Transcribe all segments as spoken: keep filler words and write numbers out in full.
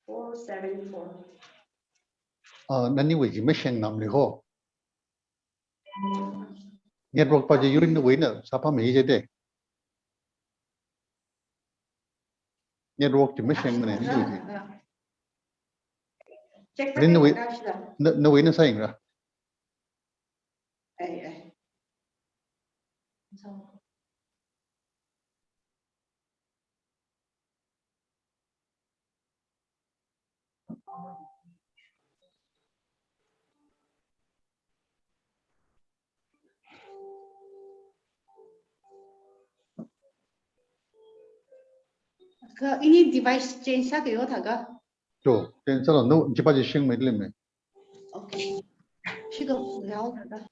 Four seven four. Ah, naniwui chi masheng namli ho. Network pa chi yurin nawui na sāpam hi jide. Network chi masheng mane nawui chi. Check. Rin nawui, na, nawui na sāyingra. Ai, ai. So. Kha ini device change sāki yo thākha. To, change sālo, no, chipa chi shing mai lem me. Okay. Shi ka yao thākha.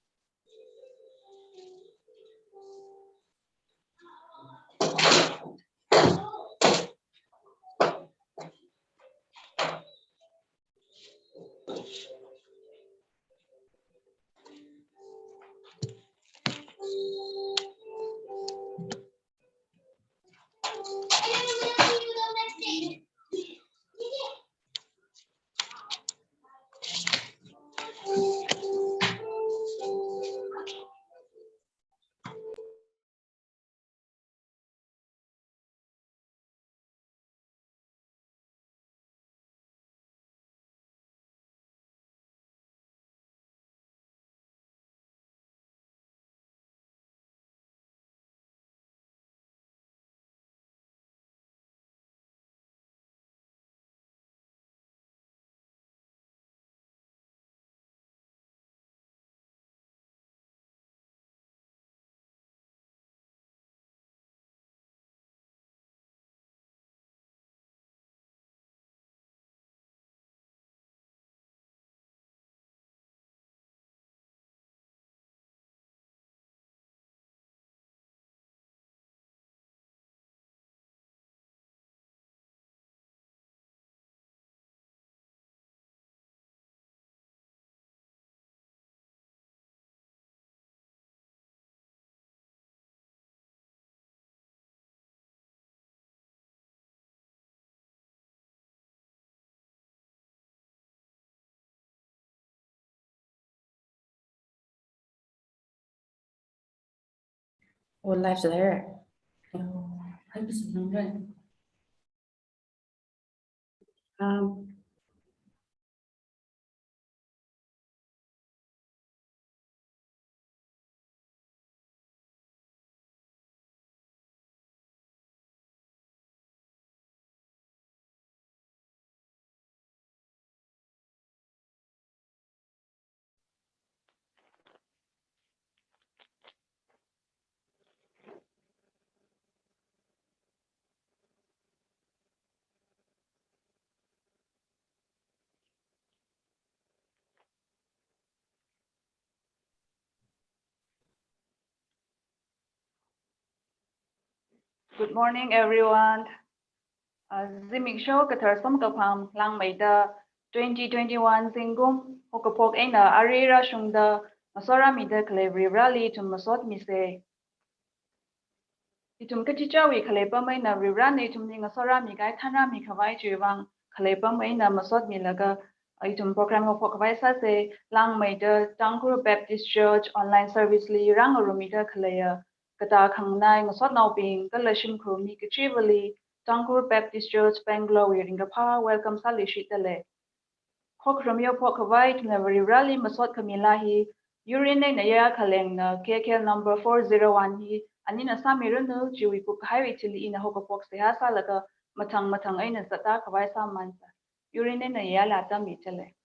Oh, live sāra. Oh, hai bisa nang rai. Um, Good morning, everyone. Uh, zimiksho kathar samkaphang langmeida twenty twenty-one zingkum haokaphok eina arui rāshungda ngasorāmida khalei Varivarāli ithum masotmisa. Ithum kachichāwui khalei pam eina Varivarāna ithumli ngasorāmi kahai thanrāmi khavai chiwui vang khalei pam eina masotmilaga, ithum program haophok khavai sāsa. Langmeida Tangkhul Baptist Church online service li rāngarumida khaleiya katā khanganai ngasotnaobing kala shimkhur mi kachivali Tangkhul Baptist Church Bangalore wui ringkaphā welcome sāluishitdalei. Khokharum haophok khavai ithumna Varivarāli masot khamila hi, Urin eina Yayā Khalengna K K L number four zero one hi anina sāmiranu, chiwui kupkahaiwui thili ina haokaphok seihā sālaga mathang mathang eina zatda khavai sāmansa. Urin eina Yayāla tammichale.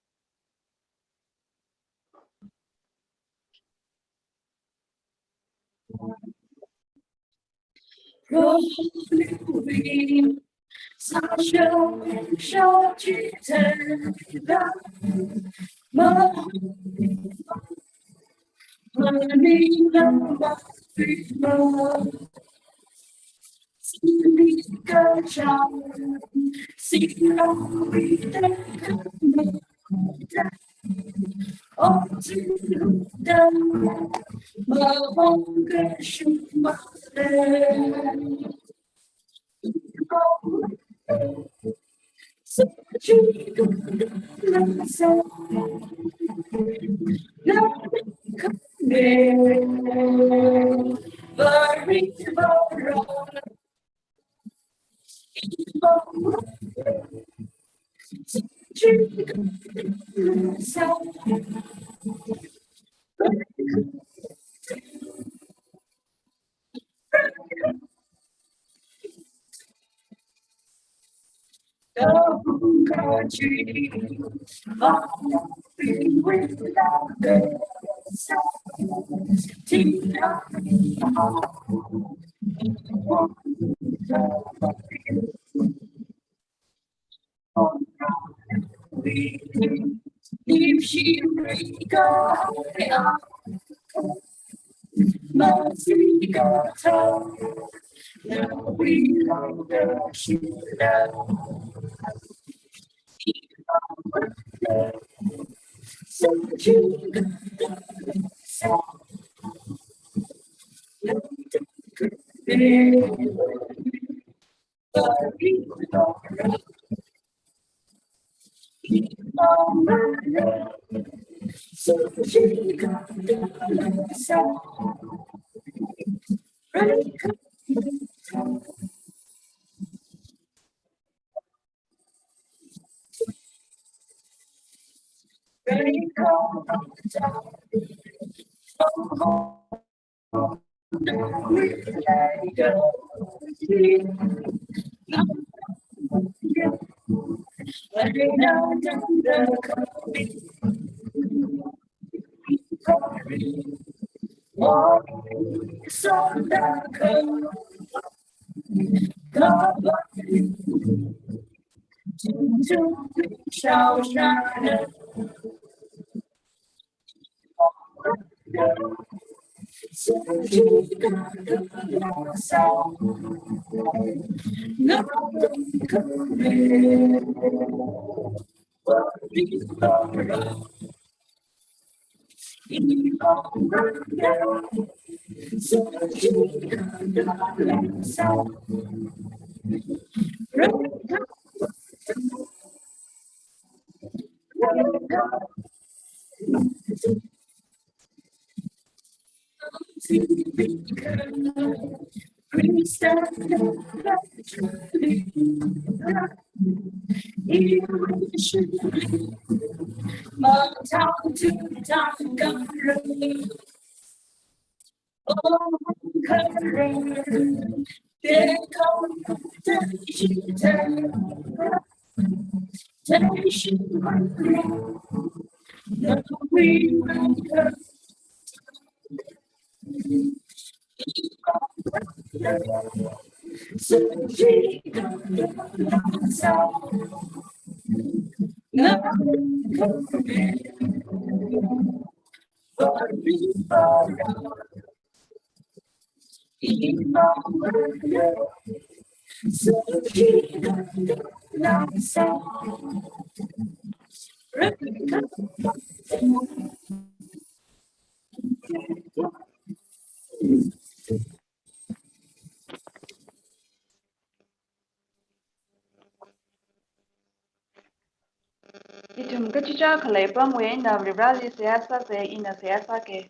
Ithum kachichā khalei apamwui eina Varivarali seihā sāsa, ina seihā sāka.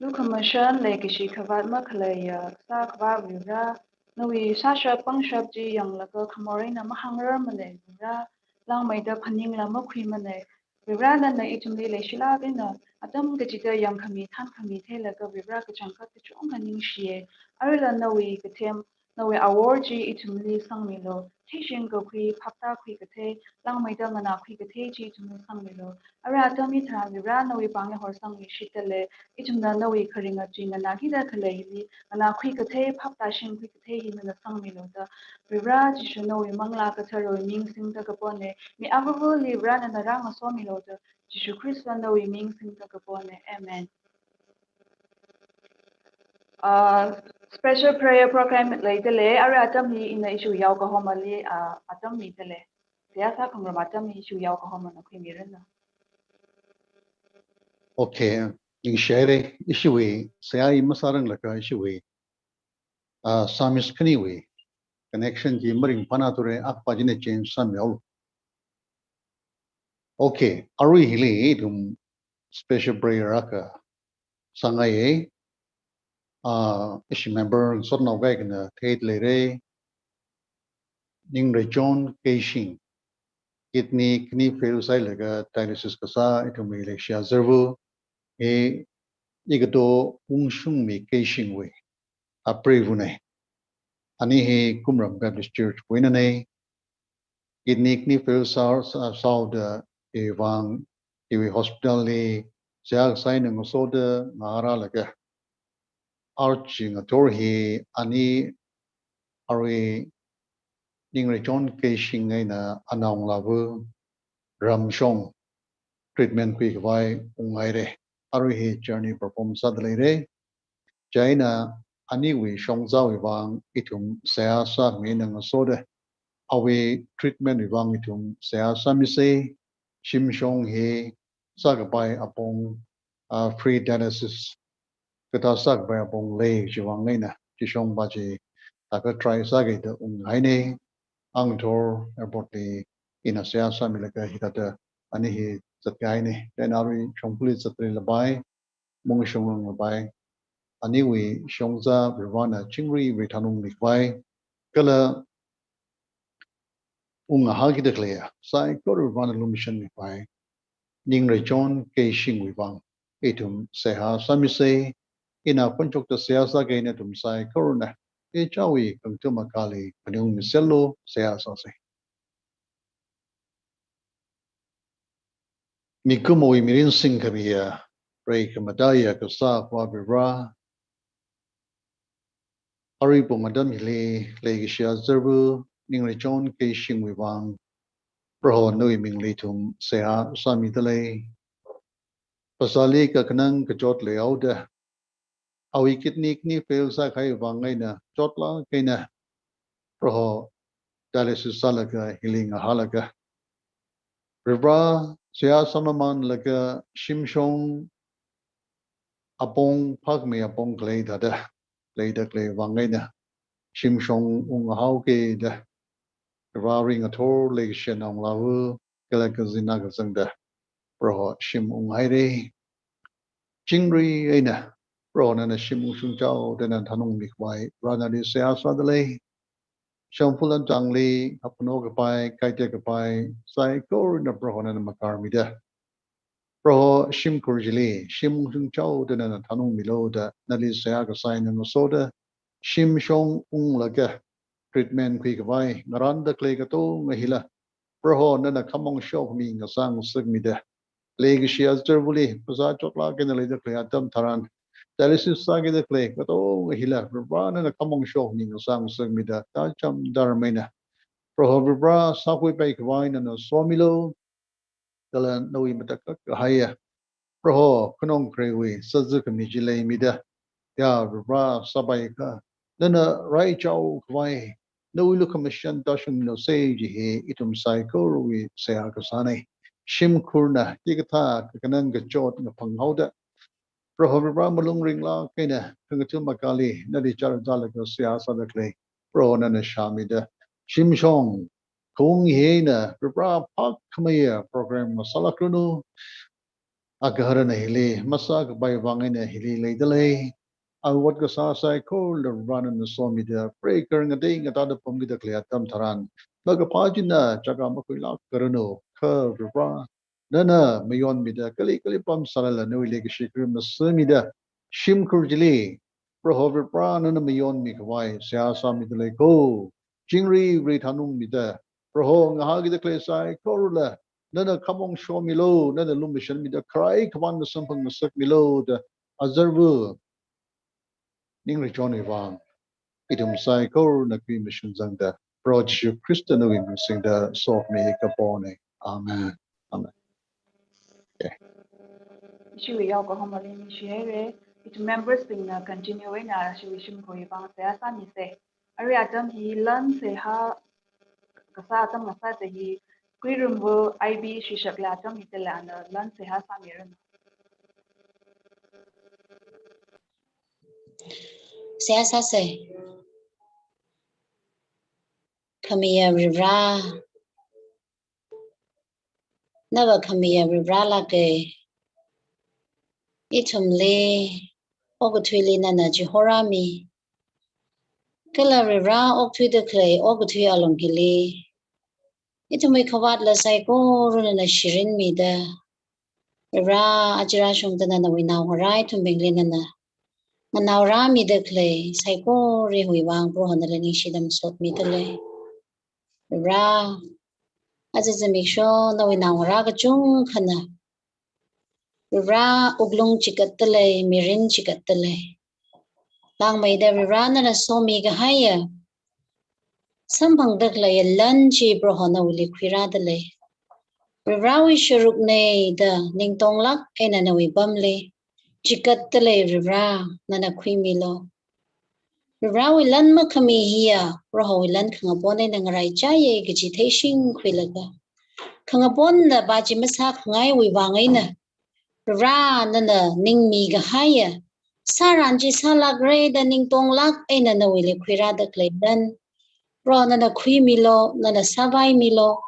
Lukhamashan leikashi khavāt makhaleiya Kasā Akhava Varivara, nawui sāshap pangshap chi yanglaga khamor eina mahāngrarmana Varivara, langmeida phaningla makhuimana. Varivara, nana ithumli leishilāk eina atam kachida yangkhami thankhami theilaga Varivara kachangkhat kachungkha ningshiya. Aruila nawui kathem, nawui awor chi ithumli sangmilu. Theishing kakhui, phaptākhui kathei, langmeida nganākhui kathei chi ithumli sangmilu. Arui atam hitharan Varivara nawui pāngli horsangmishitdalei, ithumna nawui kharinga chi nganākida khaleili, nganākhui kathei, phaptāshingkhui kathei hi nana sangmilu da. Varivara Jishu nawui Manglā Katharawui ming singda kapona, mi avāva̱li Varivara nana rāngasomilu da. Jishu Khrista nawui ming singda kapona. Amen. Ah, special prayer program leidalei, arui atam hi ina issue yao kahomali, ah, atam midalei. Seihā sākhangarum atam hi issue yao kahomana khuimiranu. Okay, ningshihaira, ishiwui, seihā hi masāranglaga ishiwui, ah, Psalmist khaniwui connection chi maringphānathura, akpa china change sāmihaolu. Okay, arui hili ithum special prayer akha sāngaiya. Ah, ishi member sotnao kaikhana theida leira. Ningreichon Keishing, kidney, kidney fail sāhailaga dialysis kasā ithumwui leishiya zarvu, hi ikato Wungshungmi Keishingwui apreivana. Ani hi Kumram Baptist Church wui einana. Kidney, kidney fail sā, sā, sāhaoda iwui vang, iwui hospital li seihā kasā eina ngasoda ngahārālaga, arui ngathor hi ani arui Ningreichon Keishing eina anaongalāva Ramshong treatment khuikhavai unghaira. Arui hi journey perform sāda leira. Chieina aniwui shongzāwui vang ithum seihā sākhami eina ngasoda, awui treatment wui vang ithum seihā sāmisa. Shimshong hi sākapai apong, ah, free dialysis kathā sākapai apong lei, chiwui vang eina chishongva chi thākha try sāki da unghaina. Ngathor airport li ina seihā sāmilaga hithāda ani hi zatkahaina. Chieina arui shongfali zatrei lapai, mungshung rang lapai, aniwui shongzā Varivarana chingri veithanungmikhavai, kala ungahākida khaleiya saikora Varivarana lumashanmikhavai Ningreichon Keishingwui vang ithum seihā sāmisa. Ina phonshokta seihā sāki, nathum saikorana ichāwui kangtum akhali phaningungmiserlu. Seihā sāsa. Mikumowui mirin singkhamiya, preikhamathāya Kasā Akhava Varivara, arui pung atam hili leikashiya zarvu Ningreichon Keishingwui vang, Proho nawui mingli ithum seihā sāmida lei. Phasāli kakhanang kachot leihaoda, awui kidney, kidney fail sākahai vang eina chotlāk eina Proho dialysis sālaga hili ngahālaga, Varivara seihā sāmamānlaga shimshong apong, phākhami apong khalei thāda leida khalei vang eina shimshong unghaoki da, Varivara ngathor leikashi anaongalāva kala kazin akha zangda Proho shim unghaira. Chingri eina, Proho nana shim ungshung chaoda nana thanungmi khavai, Proho nali seihā sādalei. Shongfa lamchangli, hapkhano kapai, kaite kapai, saikorana Proho nana makarmida. Proho shimkhur chili, shim ungshung chaoda nana thanungmilu da, nali seihā kasā eina ngasoda, shimshong unglaga, treatment khui khavai, ngarānda khalei katonga hila, Proho nana khamong shokhami ngasā ngasakmida. Leikashi azarvali, phasā chotlāk eina leida khalei atam tharan, dialysis sākida khalei katonga hila, Proho nana khamong shokhami ngasā ngasakmida, tacham darmeina. Proho Proho sākhuipai khavai nana somilu, kala nawui matakhak kahaiya, Proho khanong khareiwui sazuk khami chi leimida, ya Proho sāpai kha, nana rai chao khavai, nawui lukhamashan tāshungmilu sei chi hi ithum saikorawui seihā kasānei. Shimkhurna, khikathā kakhanang kachot ngaphang haoda, Proho Proho malung ringlāk eina, khangathum makali, nali chāra zalaga seihā sāda khalei, Proho nana shāmida. Shimshong, khaung hi eina, Proho phākhameiya program masālākranu. Agaharana hili, masākapai vang eina hili leidalei. Awot kasā saikola Proho nana somida, breaker ngatei ngatāda pamkida khalei atam tharan, makaphā china chaka makhuilākranu, kha Proho nana mayonmida, kali kali pam sālala nawui leikashi kharim masāmida, shimkhur chili, Proho Proho nana mayonmi khavai, seihā sāmidalei ko. Chingri ri thanungmida, Proho ngahānkida khalei saikorala, nana khamong shomilu, nana lumashanmida, kharai khavāna samphang ngasakmilu da, azarva ningri chonwui vang, ithum saikorana khuimashung zangda, Proho Jishu Khrista nawui ming singda somi kaponei. Amen. Amen. Okay. Ishiwui yaokahomali ningshihaira, ithum members bingna continue eina ishiwui shimkhurwui vang seihā sāmisei. Arui atam hi lan seihā kasā atam ngasāsei hi, Kuirumva I B shishakla atam hi tala ana lan seihā sāmiranu. Seihā sāsei. Khamiya Proho, nava khamiya Proho lāka. Ithumli okathuili nana chihorāmi. Kala Proho okthuida khalei okathui alung hili, ithumwui khavātla saikora nana shirinmida, Proho aja rāshungda nawui naongarā ithumbingli nana nganaorāmida khalei saikora hiwui vang Proho nali ningshida masotmidalei. Proho, aja zimiksho nawui naongarā kachungkhana, Proho wuklung chigatdalei, mirin chigatdalei. Langmeida Proho nana somi kahaiya, samphangda khaleiya lan chi Proho nawuili khuirādalei. Prohowui sharuknei da ningtonglāk eina nawui pamli chigatdalei Proho, nana khuimilu. Prohowui lan makhami hiya, Prohowui lan khangapon eina ngaraichāya kaji theishingkhuilaga, khangaponna pa chi masākhangaiwui vang eina, Proho nana ningmi kahaiya, sāran chi sālākra da ningtonglāk eina nawuili khuirāda khalei lan, Proho nana khuimilu, nana sāvaimilu.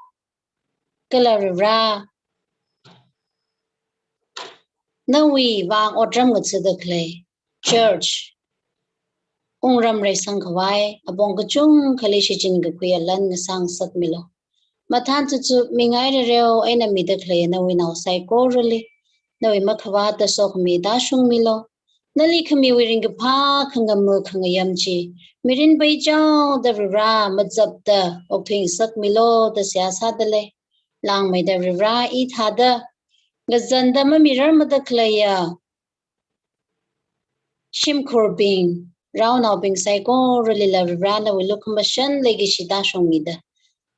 Kala Proho, nawui vang otram ngathada khalei church, wungram reisang khavai, apong kachungkhali shichin kakhuiya lan ngasā ngasakmilu. Mathān tsutsu mingai rereo eina mida khalei nawui nao saikorali, nawui makhavāta sokhami tāshungmilu. Nali khamiwui ringkaphā khangama khangayam chi, mirin peichaoda Proho mazapda okthui ngasakmilu da seihā sādalei. Langmeida Proho i thāda, ngazanda mamirarmada khaleiya shimkhurbing, raonaobing saikoralila Proho nawui lukhamashan leikashi tāshungmida,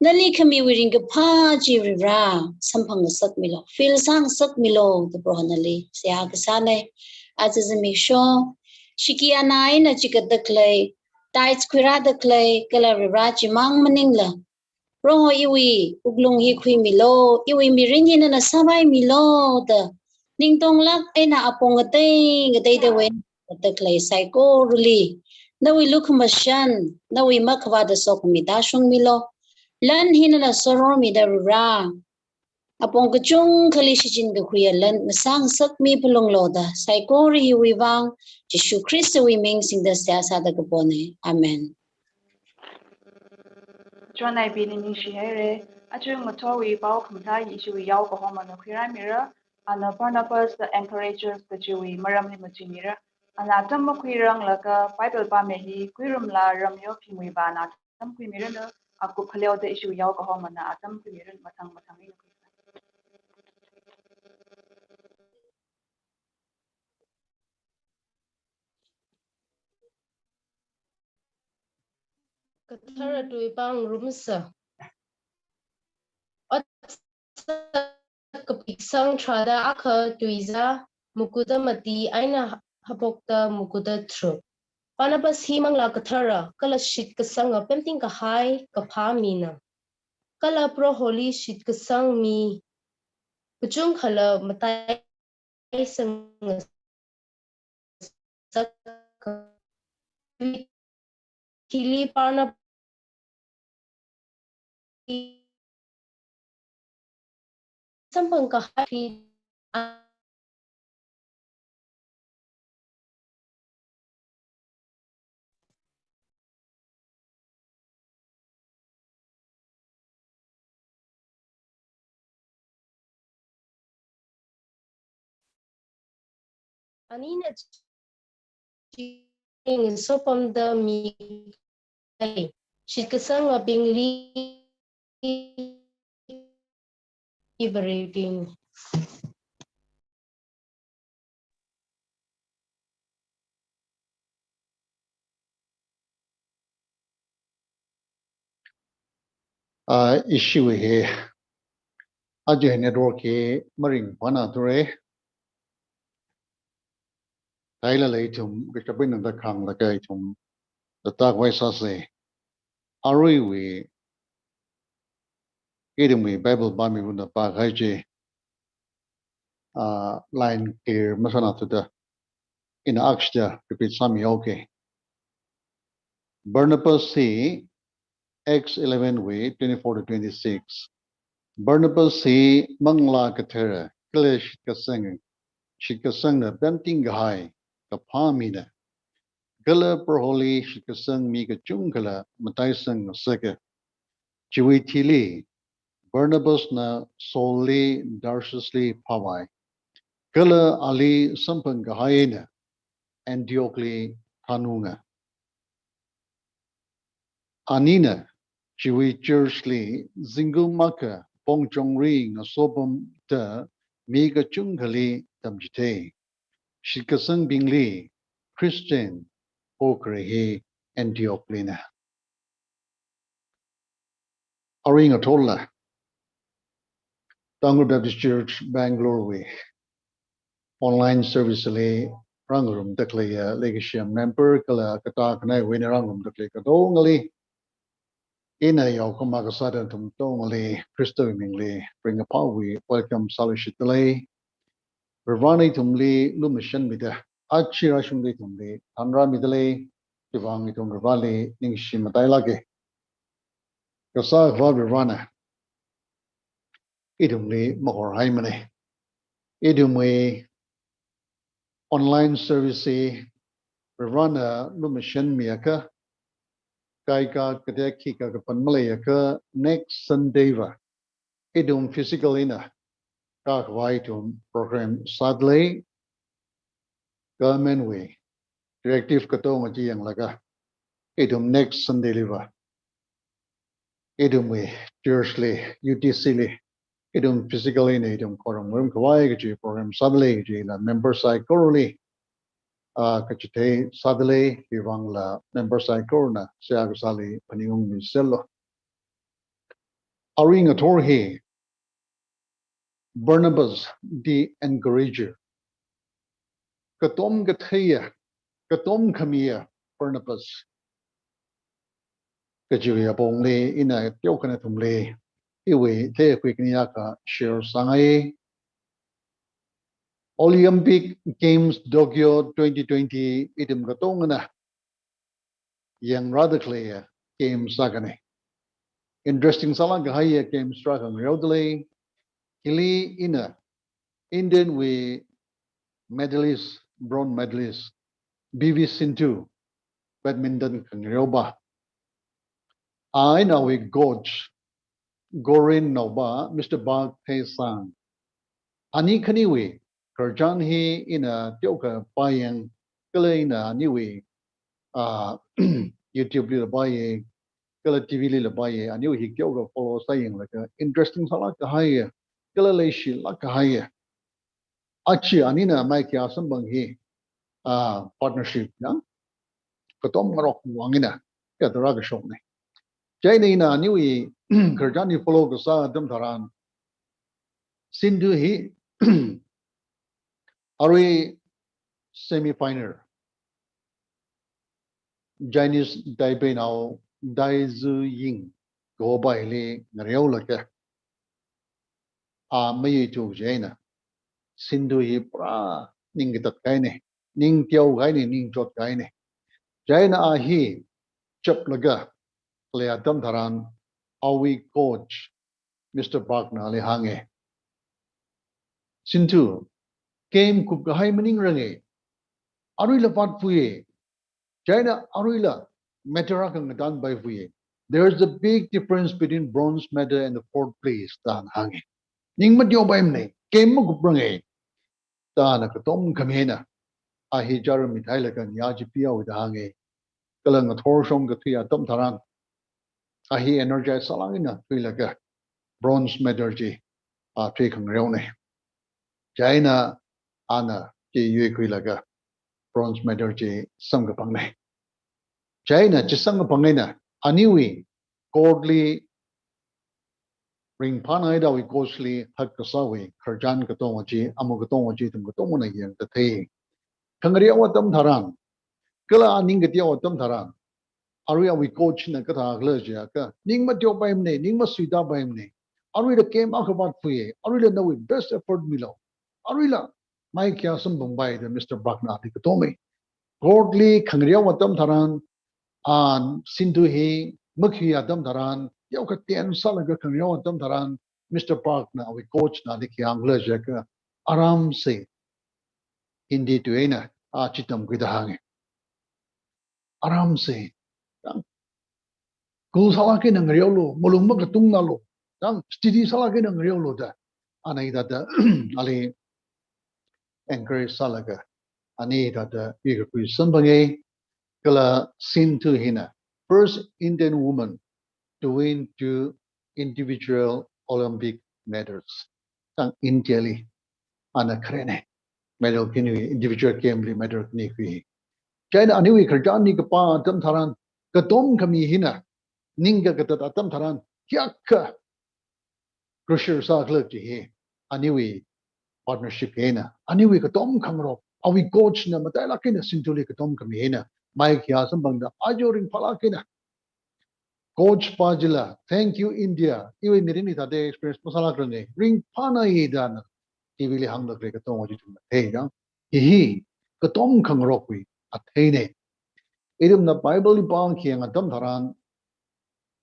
nali khamiwui ringkaphā chi Proho samphang ngasakmilu, feel sāngasakmilu da Proho nali seihā kasānei. Aja zimiksho, shiki anā eina chigatda khalei, tithes khuirāda khalei, kala Proho chimang maningla, Proho iwui wuklung hi khuimilu, iwui mirin hi nana sāvaimilu da ningtonglāk eina apong ngatei ngateidawui da khalei saikorali, nawui lukhamashan, nawui makhavāta sokhami tāshungmilu. Lan hi nana sorormida Proho, Apong kachungkhali shichin kakhuiya lan masāngasakmi phalunglu da, saikora hiwui vang Jishu Khristawui ming singda seihā sāda kapona. Amen. Chonai bini ningshi haira. Aja ngathorwui pao khamathā hi ishiwui yao kahomana khuirāmira. Ana Barnabas the Encourager kajiwui maramli machinira. Ana atam makhuiranglaga Bible pāmei hi khuirumla ramyo phimwui vāna atam khuimiranu, akup khaleoda ishiwui yao kahomana atam khuimiranu, mathang mathang ina khui. Kathara tui pāngarumsa. Ot kapiksang tharāda akha tuizā, mukuda mati eina haphokta mukuda tharuk. Barnabas hi Manglā Kathara kala shitkasanga pemting kahai kaphā mina. Kala Proholi shitkasang mi kachungkhala mataisang saka. Thili Barnabas samphang kahai Anina chi ngasopamda mi shitkasangabingli everything. Ah, ishiwui hi aja network hi maringphāna thura. Kailala ithum kashapinada khanglaga ithum data khavai sāsa. Aruiwui ithumwui Bible pāmi runa pākahai chi, ah, line clear masāna thuda ina akshida repeat sāmihaoki. Barnabas hi Acts eleven wui twenty-four to twenty-six. Barnabas hi Manglā Kathara kala shitkasang, shitkasangna pemting kahai kaphā mina. Kala Proholi shitkasang mi kachungkhala mataisang saka. Chiwui thili Barnabasna Saulli Tarsusli phāvai. Kala ali samphang kahai eina Antiochli thanunga. Anina chiwui churchli zingkum akha pongchongri ngasopamda mi kachungkhali tamchithei. Shitkasangbingli Christian pokharei hi Antioch lina. Arui ngathorla Tangkhul Baptist Church Bangalore wui online service li rāngarumda khaleiya leikashiya member kala katā khanaiwui eina rāngarumda khalei katongali, ina yaokahoma kasāda nathum katongali Khristawui mingli ringkaphāwui welcome sāluishitdalei. Varivarana ithumli lumashanmida, aja rāshungda ithumli thanrāmidalei, chiwui vang ithum Varivarali ningshi matailāka. Kasā Akhava Varivarana ithumli mahorhaimana. Ithumwui online service hi Varivarana lumashanmiakha, kaikha katekhikha kapan maleiakha, next Sunday va ithum physical eina kākhavai ithum program sādalei. Government wui directive katonga chi yanglaga ithum next Sunday liva ithumwui church li, U T C li, ithum physical eina ithum khorumngarum khavai kachi program sādalei kachila member saikorali, ah, kachithei sādalei. Chiwui vangla member saikorana seihā kasāli phaningungmiserlu. Arui ngathor hi Barnabas the Encourager, katom katheiya, katom khamiya Barnabas kajiwui apongli ina teokha nathumli iwui theikhui khani akha share sāngai. Olympic Games Tokyo twenty twenty ithum katongana yangrāda khaleiya games akhana. Interesting sālāk kahaiya games tarākha ngareodalei. Hili ina Indian wui medalist, bronze medalist, P V Sindhu, badminton khangareopa. A eina awui coach, Gorin naopa, Mister Park Tae Sung. Ani khaniwui khararchan hi ina teokha pāyang, kala ina aniwui, ah, YouTube lila pāyang, kala T V lila pāyang, aniwui hi teokha follow sāyanglaga interesting sālāk kahaiya, kala leishilāk kahaiya. Achi anina maikhiya samphang hi, ah, partnership ya katom ngarok wui vang eina kathara kashokna. Chieina ina aniwui khararchan hi follow kasā atam tharan, Sindhu hi arui semi final Chinese Taipei nao Dai Zhiying kahopaili ngareolaga, a mayuithu chieina Sindhu hi pura ning katat kahaina, ning teo kahaina, ning chot kahaina. Chieina a hi chaplaga khalei atam tharan awui coach Mister Park na ali hānga, Sindhu, game kup kahai maningranga. Aruila vātphuiya. Chieina aruila medal akha ngatanpaiphuiya. There is a big difference between bronze medal and the fourth place, da hānga. Ning mateopaimana, game makupranga, da ana katom khami eina a hi chara mithailaga ngayā chi pihaowa da hānga. Kala ngathor shong kathui atam tharan a hi energize sālāk eina thuilaga bronze medal chi a thuikhangareona. Chieina ana chi yuikhuilaga bronze medal chi samkaphangna. Chieina chi samkaphang eina aniwui court li ringphānāhaida awui coach li hakkasāwui khararchan katonga chi, amu katonga chi, ithum katongana yangda thei. Khangareo atam tharan, kala a ning kateo atam tharan, arui awui coach na kathā khala jiakha, ning mateopaimana, ning masuitāpaimana. Aruila game akha vātphuiya, aruila nawui best effort milu. Aruila maikhiya samphangpai da Mister Park na ali katoma. Court li khangareo atam tharan, a Sindhu hi makhui atam tharan, teokha tense sālaga khangareo atam tharan, Mister Park na awui coach na ali khi hāng khala jiakha, "Aram se," Hindi tui eina a chi tamkhuida hānga. "Aram se," chang, "cool sālāk eina ngareolu, malung makatungnālu, chang, steady sālāk eina ngareolu," da ana hithāda ali encourage sālaga, ani hithāda yuikakhui samphanga. Kala Sindhu hina first Indian woman to win two individual Olympic medals. Chang, India li ana kharena medal khani, individual game li medal khani khui. Chieina aniwui khararchan hi kapā atam tharan, katom khami hina ning kakatat atam tharan, kayākha crucial sākhala chi hi aniwui partnership eina, aniwui katom khangarok, awui coach na matailāk eina Sindhu li katom khami eina maikhiya samphangda aja ringphālāk eina coach pa chila, "Thank you, India. Iwui mirin hithāda experience masālākranga. Ringphānāya," da ana T V li hāngda khalei katonga chi ithumna thei chang. Hi hi katom khangarokwui atheina. Ithumna Bible li pākhayang atam tharan,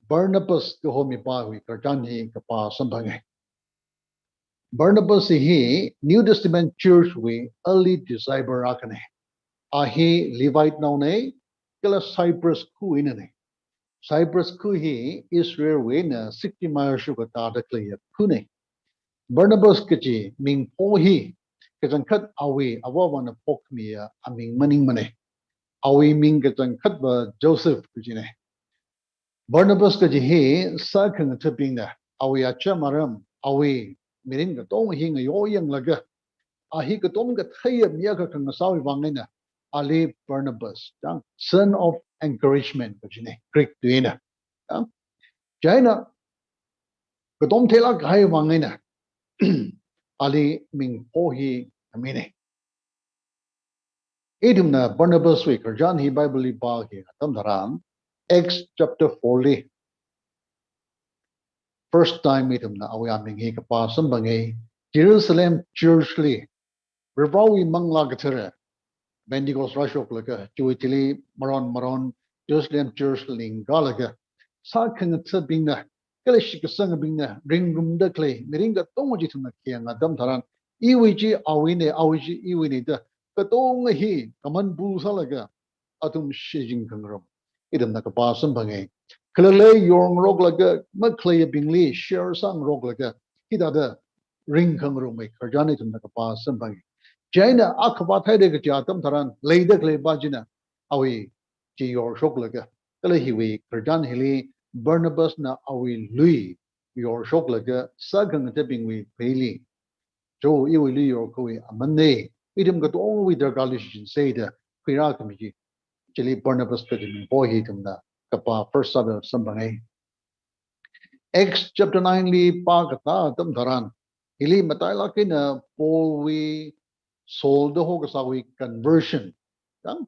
Barnabas kaho mipāwui khararchan hi kapā samphanga. Barnabas hi New Testament Church wui early disciple akhana. A hi Levite naona, kala Cyprus khuwuinana. Cyprus khu hi Israel wui eina sixty miles shukatāda khaleiya khuna. Barnabas kaji mingpho hi kachangkhat awui avāvana phokhamiya aming maningmana. Awui ming kachangkhatva Joseph kajina. Barnabas kaji hi sākhangathabingna awui acham aram, awui mirin katonga hi ngayoyanglaga, a hi katom katheiya mi akha khangasāwui vang eina ali Barnabas, chang, son of encouragement kajina, Greek tui eina. Chang, chieina katom theilāk kahai vang eina ali mingpho hi khamina. Ithumna Barnabas wui khararchan hi Bible li pākhayang atam tharan, Acts chapter four li first time ithumna awui aming hi kapā samphanga. Jerusalem Church li Varivarāwui Manglā Kathara Pentecost rāshoklaga, chiwui thili maron maron Jerusalem Church lingkalaga, sākhangathabingna kala shitkasangabingna ringrumda khalei mirin katonga chi ithumna khayang atam tharan, iwui chi awuine, awui chi iwuine da katonga hi kaman bu sālaga athum shichin khangarum ithumna kapā samphanga. Khalalei yorngaroklaga makhalei abingli share sāngaroklaga hithāda ringkhangarumwui khararchan ithumna kapā samphanga. Chieina a khavāt haira kaja atam tharan leida khalei pā china awui chi yorshoklaga, kala hiwui khararchan hili Barnabasna awui lui yorshoklaga sākhangathabingwui pheili, cho iwui lui yorkhavai amanne, ithum katongawui darkārli shichinsa da khuirākhami chi, chili Barnabas kaji mingpo hi ithumna kapā first sāda samphanga. Acts chapter nine li pākatā atam tharan, hili matailāk eina Paulwui Saul da hokasāwui conversion. Yang,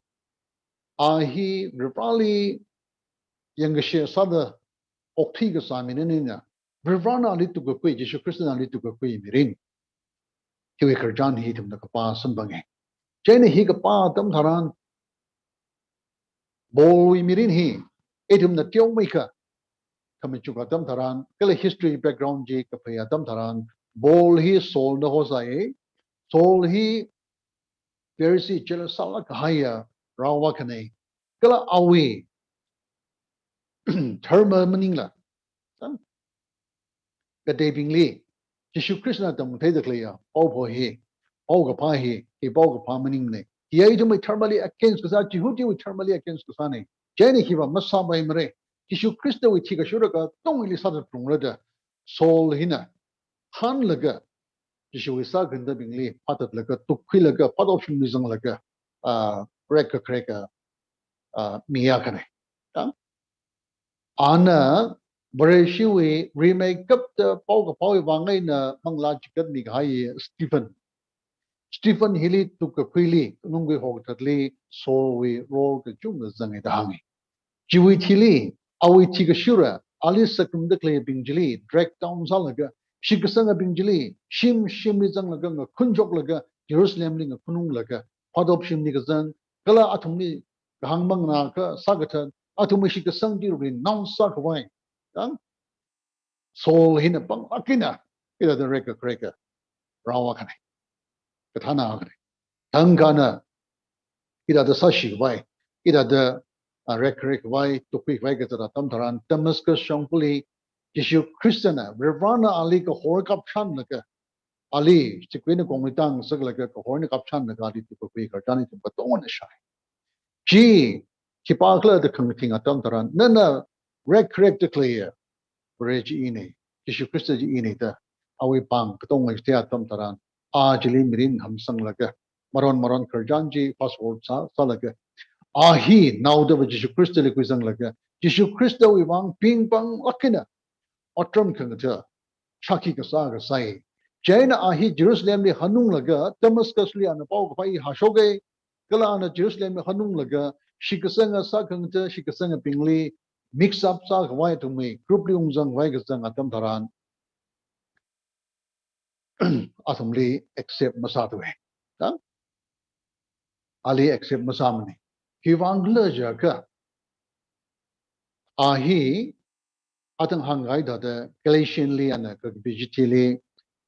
a hi Varivarāli yangkashe sāda okthui kasā minina, Varivarāna ali tukkakhui, Jishu Khristana ali tukkakhui mirin. Hiwui khararchan hi ithumna kapā samphanga. Chieina hi kapā atam tharan, Paulwui mirin hi ithumna teomeikha khamachuk atam tharan, kala history background chi kaphā atam tharan, Paul hi Saulna hosai, Saul hi Pharisee jealous sālāk kahaiya rao akhana, kala awui dharma maningla, kateibingli Jishu Khristana tamchitheida khaleiya paophā hi, paokaphā hi, hi paokaphā maningmana. Hi ithumwui dharmali against kasā, Jihudiwui dharmali against kasāna. Chieina hiva masāpaimara. Jishu Khristawui thikashura katongli sāda phalungra da Saul hina hanlaga Jishuwui sākhangathabingli phatatlaga, tukkhuilaga, phatop shimli zanglaga, ah, rekkhareka, ah, mi akhana. Yang, ana Vareshiwui rimeikapta paokaphāwui vang eina manglā chigatmi kahai Stephen. Stephen hili tukkakhuili, nungkhui hokathatli Saulwui role kachungkha zanga da hānga. Chiwui thili, awui thikashura, ali sakrumda khaleibing chili drag down sālaga, shitkasangabing chili shim shimli zanglaga ngakhun shoklaga, Jerusalemli ngakhun unglaga, phatop shimli kazang, kala athumli kahāng manganā kasā kathat, athumwui shitkasang chi renounce sākhavai, yang, Saul hina panglāk eina hithāda rekkhareka rao akhana, kathāna akhana. Thangkhana hithāda sāshikhavai, hithāda, ah, rekkharekhavai, tukkhuikhavai kazat atam tharan, Damascus shongfali Jishu Khristana, Varivarāna ali kahor kapchanlaga, ali, chikvena kongli tāngasaklaga kahorna kapchanlaga ali tukkakhui khararchan ithum katongana shāi. Chi khipākhala da khangathing atam tharan, nana rekkharekda khaleiya Vare chi ina, Jishu Khrista chi ina da awui pāng katonga chithei atam tharan, a chili mirin hamsanglaga, maron maron khararchan chi fast forward sā, sālaga, a hi naodava Jishu Khristali khuisanglaga, Jishu Khristawui vang ping panglāk eina otram khangatha shākhi kasā kasāi. Chieina a hi Jerusalemli hanunglaga Damascusli ana paokaphā hi hāshoka, kala ana Jerusalemli hanunglaga shitkasanga sākhangatha, shitkasangabingli mix up sākhavai athumwui groupli ungzangkhavai kazang atam tharan, athumli accept masāthuwa. Yang, ali accept masāmana. Khiwuivangkhala jiakha, a hi athang hāngkahai thāda Galatianli ana kakapi chithili,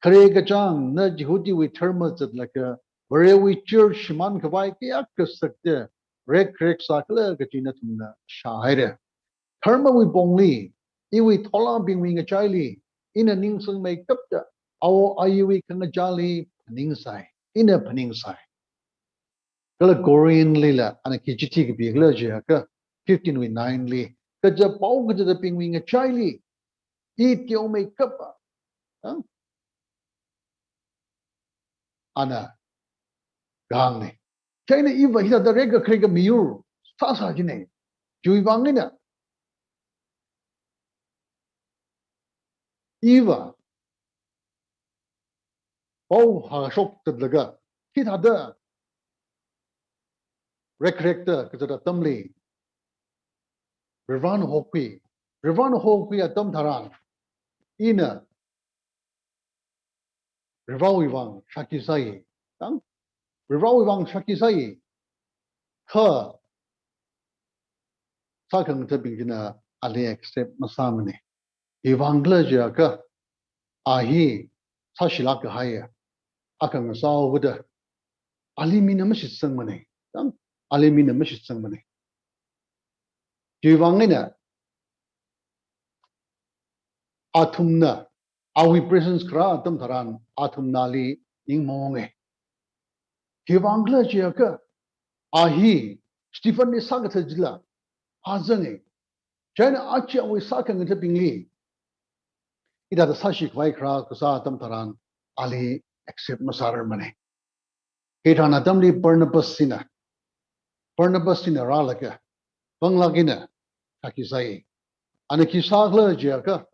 khare kachāngna Jihudiwui dharma zatlaga Varewui church shimānkhavai kayākha sakta rekkharek sākhala kachi nathumna shāhaira. Dharmawui pongli, iwui tholābingwui ngachaili, ina ningsangmeikapta, awo ayuwui khangachāli phaningsai, ina phaningsai. Kala Corinth lila ana khi chithi kapikhala jiakha, fifteen wui nine li, kaja pao kaja da bingwui ngachaili, i teomeikapa, ha? Ana kahāngna. Chieina iva hithāda rekkhareka miyur sāsā jina. Chiwuivang eina iva pao hāshok tatlaga, hithāda rekkharekta kazat atamli, Varivarāna hokhui, Varivarāna hokhui atam tharan, ina Varivarāwui vang shākhi sāi, yang, Varivarāwui vang shākhi sāi, kha sākhangathabing china ali accept masāmana. Khiwuivang khala jiakha, a hi sāshilāk kahaiya, akha ngasāhaoda, ali mina mashitsangmana. Tang, ali mina mashitsangmana. Khiwuivang eina, athumna, awui presence kharā atam tharan, athumna ali ning maunga. Khiwuivang khala jiakha, a hi Stephen li sākathat chila phāzanga. Chieina aja awui sākhangathabingli hithāda sāshikhavai kharā kasā atam tharan, ali accept masārarmana. Hithāda atamli Barnabas china, Barnabas china rālaga, panglāk eina shākhi sāi. Ana khi sākhala jiakha,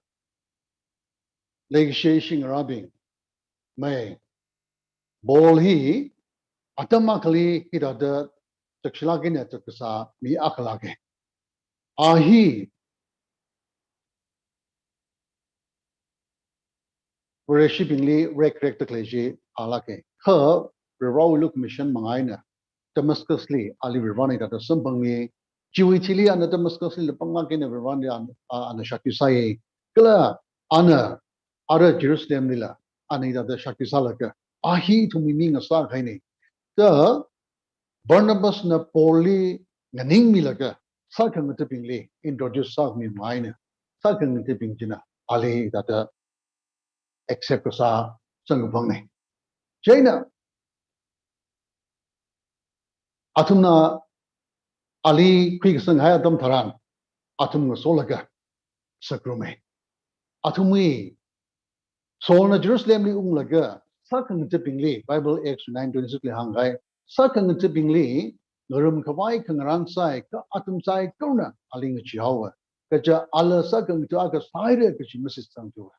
leikashi shingarābing, mai, Paul hi atam akhali hithāda zakshilāk eina zatkasā mi akha lāka. A hi Vareshibingli rekrekda khalei chi phālāka. Kha Varewui lukhamashan manga eina Damascus li ali Varena hithāda samphanga. Chiwui thili ana Damascus lila panglāk eina Vareli ana, a, ana shākhi sāi. Kala ana ara Jerusalem lila ana hithāda shākhi sālaga, a hi ithumwui mi ngasā kahaina da Barnabas na Paul li nganingmilaga, sākhangathabingli introduce sāmi manga eina, sākhangathabing china ali hithāda accept kasā samkaphangna. Chieina athumna ali khuikasang kahai atam tharan, athum ngasolaga sāngaruma. Athumwui Saulna Jerusalemli unglaga sākhangathabingli, Bible Acts nine twenty-six li hāngkahai, sākhangathabingli ngarumkhavai khangarān sāi, kha athum saikorana ali ngacheehaowa. Kaja ala sākhangatha akha sāhaira kaji mashitsangthuwa.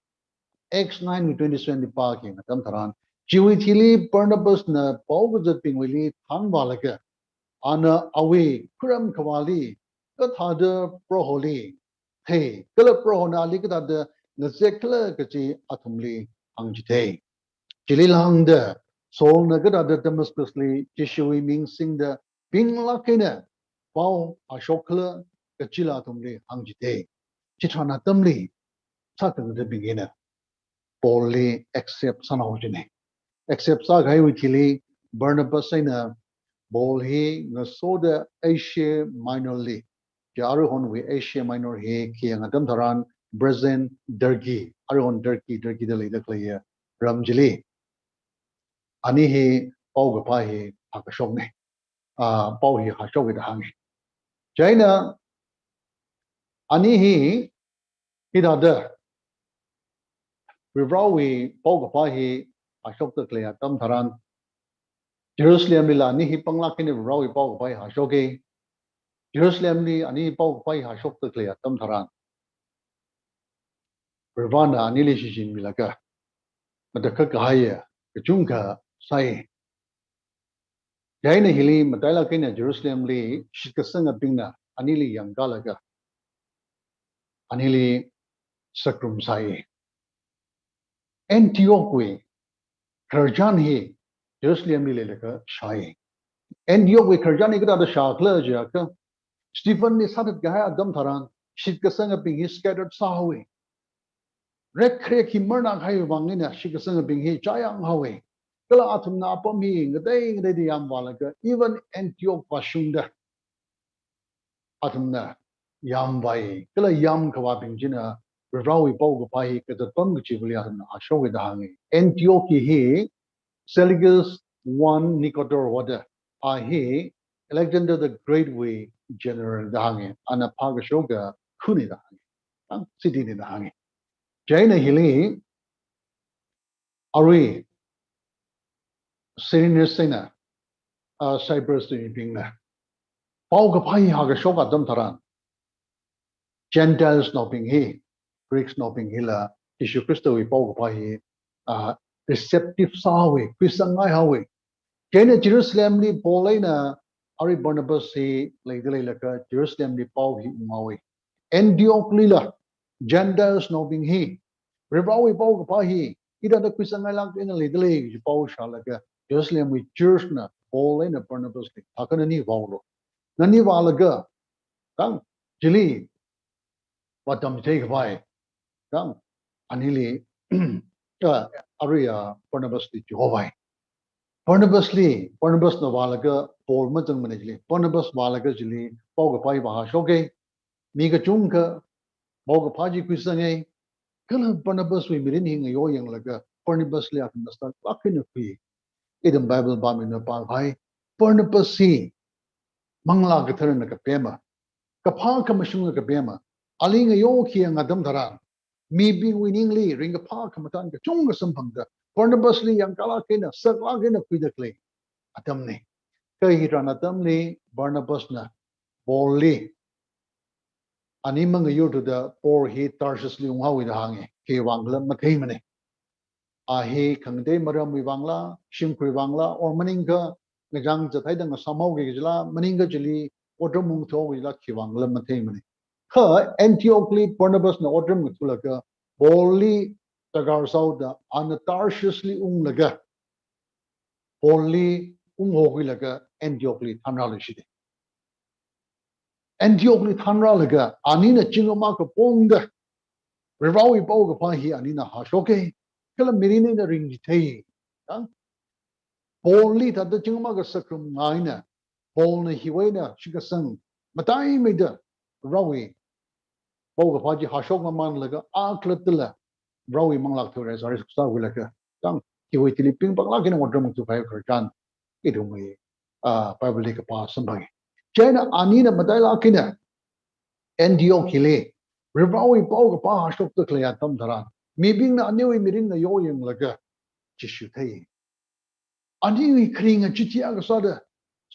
Acts nine twenty-seven li pākhayang atam tharan, chiwui thili Barnabas na paokazatbingwuili thangvālaga, ana awui khuram khavāli kathāda Proholi thei, kala Prohona ali kathāda ngazek khala kaji athumli hāngchithei. Chili lāngda Saulna kathāda Damascus li Jishuwui ming singda pinglāk eina pao hāshok khala kajila athumli hāngchithei. Chitharan atamli sākhangathabing hina Paul li accept sānao jina. Accept sākahaiwui thili Barnabas eina Paul hi ngasoda Asia Minor li, ja aruihonwui Asia Minor hi khayang atam tharan present Turkey, aruihon Turkey, Turkey da leida khaleiya ram chili, ani hi paokaphā hi hākashokna. A, pao hi hāshoka da hānga. Chieina ani hi hithāda Varewui paokaphā hi hāshokda khalei atam tharan, Jerusalemlila ani hi panglāk eina Varewui paokaphā hi hāshoka. Jerusalemli ani hi paokaphā hi hāshokda khalei atam tharan, Varena anili shichinmilaga matakhak kahaiya kachungkha sāi. Chieina hili matailāk eina Jerusalemli shitkasangabingna anili yangkalaga anili sāngarum sāi. Antioch wui khararchan hi Jerusalemli leilaga shāi. Antioch wui khararchan hi kathāda shākhala jiakha, Stephen li sāthat kahai atam tharan shitkasangabing hi scattered sāhaowa. Rekrek hi marnā kahaiwui vang eina shitkasangabing hi chāyang haowa. Kala athumna apam hi ngatei ngateida yāmvālaga, even Antioch vāshungda athumna yāmvāi. Kala yāmkhavābing china Varewui paokaphā hi kazatpam kachivali athumna hāshoka da hānga. Antioch hi Seleucus one Nicator hoda, a hi Alexander the Great wui general da hānga, ana phākashoka khana da hānga, tang city na da hānga. Chieina hili arui Cyrenius eina, a, Cyprus wui mibingna paokaphā hi hākashok atam tharan, Gentiles naobing hi, Greeks naobing hila, Jishu Khristawui paokaphā hi, a, receptive sāhaowa, khuisangngai haowa. Chieina Jerusalemli Paul eina arui Barnabas hi leida leilaga Jerusalemli pao hi unghaowa. Antioch lila Gentiles naobing hi Varewui paokaphā hi hithāda khuisangngailāk eina leida lei kaji pao shālaga Jerusalemwui church na Paul eina Barnabas li thākha nani vāulu. Nani vālaga, tang, chili vātamchithei khavai Kang, anili, ah, arui, ah, Barnabas li chihovai. Barnabas li, Barnabas na vālaga Paul mazangmana chili. Barnabas vālaga chili, paokaphā hi vāhāshoka. Mi kachungkha, paokaphā chi khuisanga. Kala Barnabas wui mirin hi ngayo yanglaga, Barnabas li athumna saklāk eina khui. Ithum Bible pāmida pākhavai, Barnabas hi Manglā Katharana kapema, kaphā khamashungna kapema, ali ngayokhayang atam tharan, mibingwui ningli ringkaphā khamathān kachungkha samphangda, Barnabas li yangkālāk eina, saklāk eina khuida khalei atamna. Kha hitharan atamli Barnabas na Paul li, ani mangayurthuda Paul hi Tarshish li unghaowa da hānga, khiwui vang khala matheimana. A hi khangatei maramwui vangla, shimkhurwui vangla, or maningkha ngachang zathaida ngasāmhaoki kajila, maningkha chili otram ungthuki kajila, khiwui vang khala matheimana. Kha Antioch li Barnabas na otram ngathulaga, Paul li darkar sāhaoda, ana Tarshish li unglaga, Paul li unghokhuilaga Antioch li thānrāluishita. Antioch li thānrālaga, anina zingkum akha pongda, Varivarāwui paokaphā hi anina hāshoka, kala mirin eina ringchithei. Ya? Paul li thāda zingkum akha sākharum ngā eina, Paul na hiwui eina shitkasang mataimeida Varivarāwui paokaphā chi hāshokmamānlaga, a khalattala Varivarāwui Manglā Katharawui sari suksākhuilaga, tang, hiwui thili pingpanglāk eina otram ngathukahai khararchan ithumwui, ah, Bible li kapā samphanga. Chieina anina matailāk eina Antioch hili Varivarāwui paokaphā hāshokda khalei atam tharan, mibingna aniwui mirin ngayo yanglaga Jishu thei. Aniwui kharinga chithi akha sāda,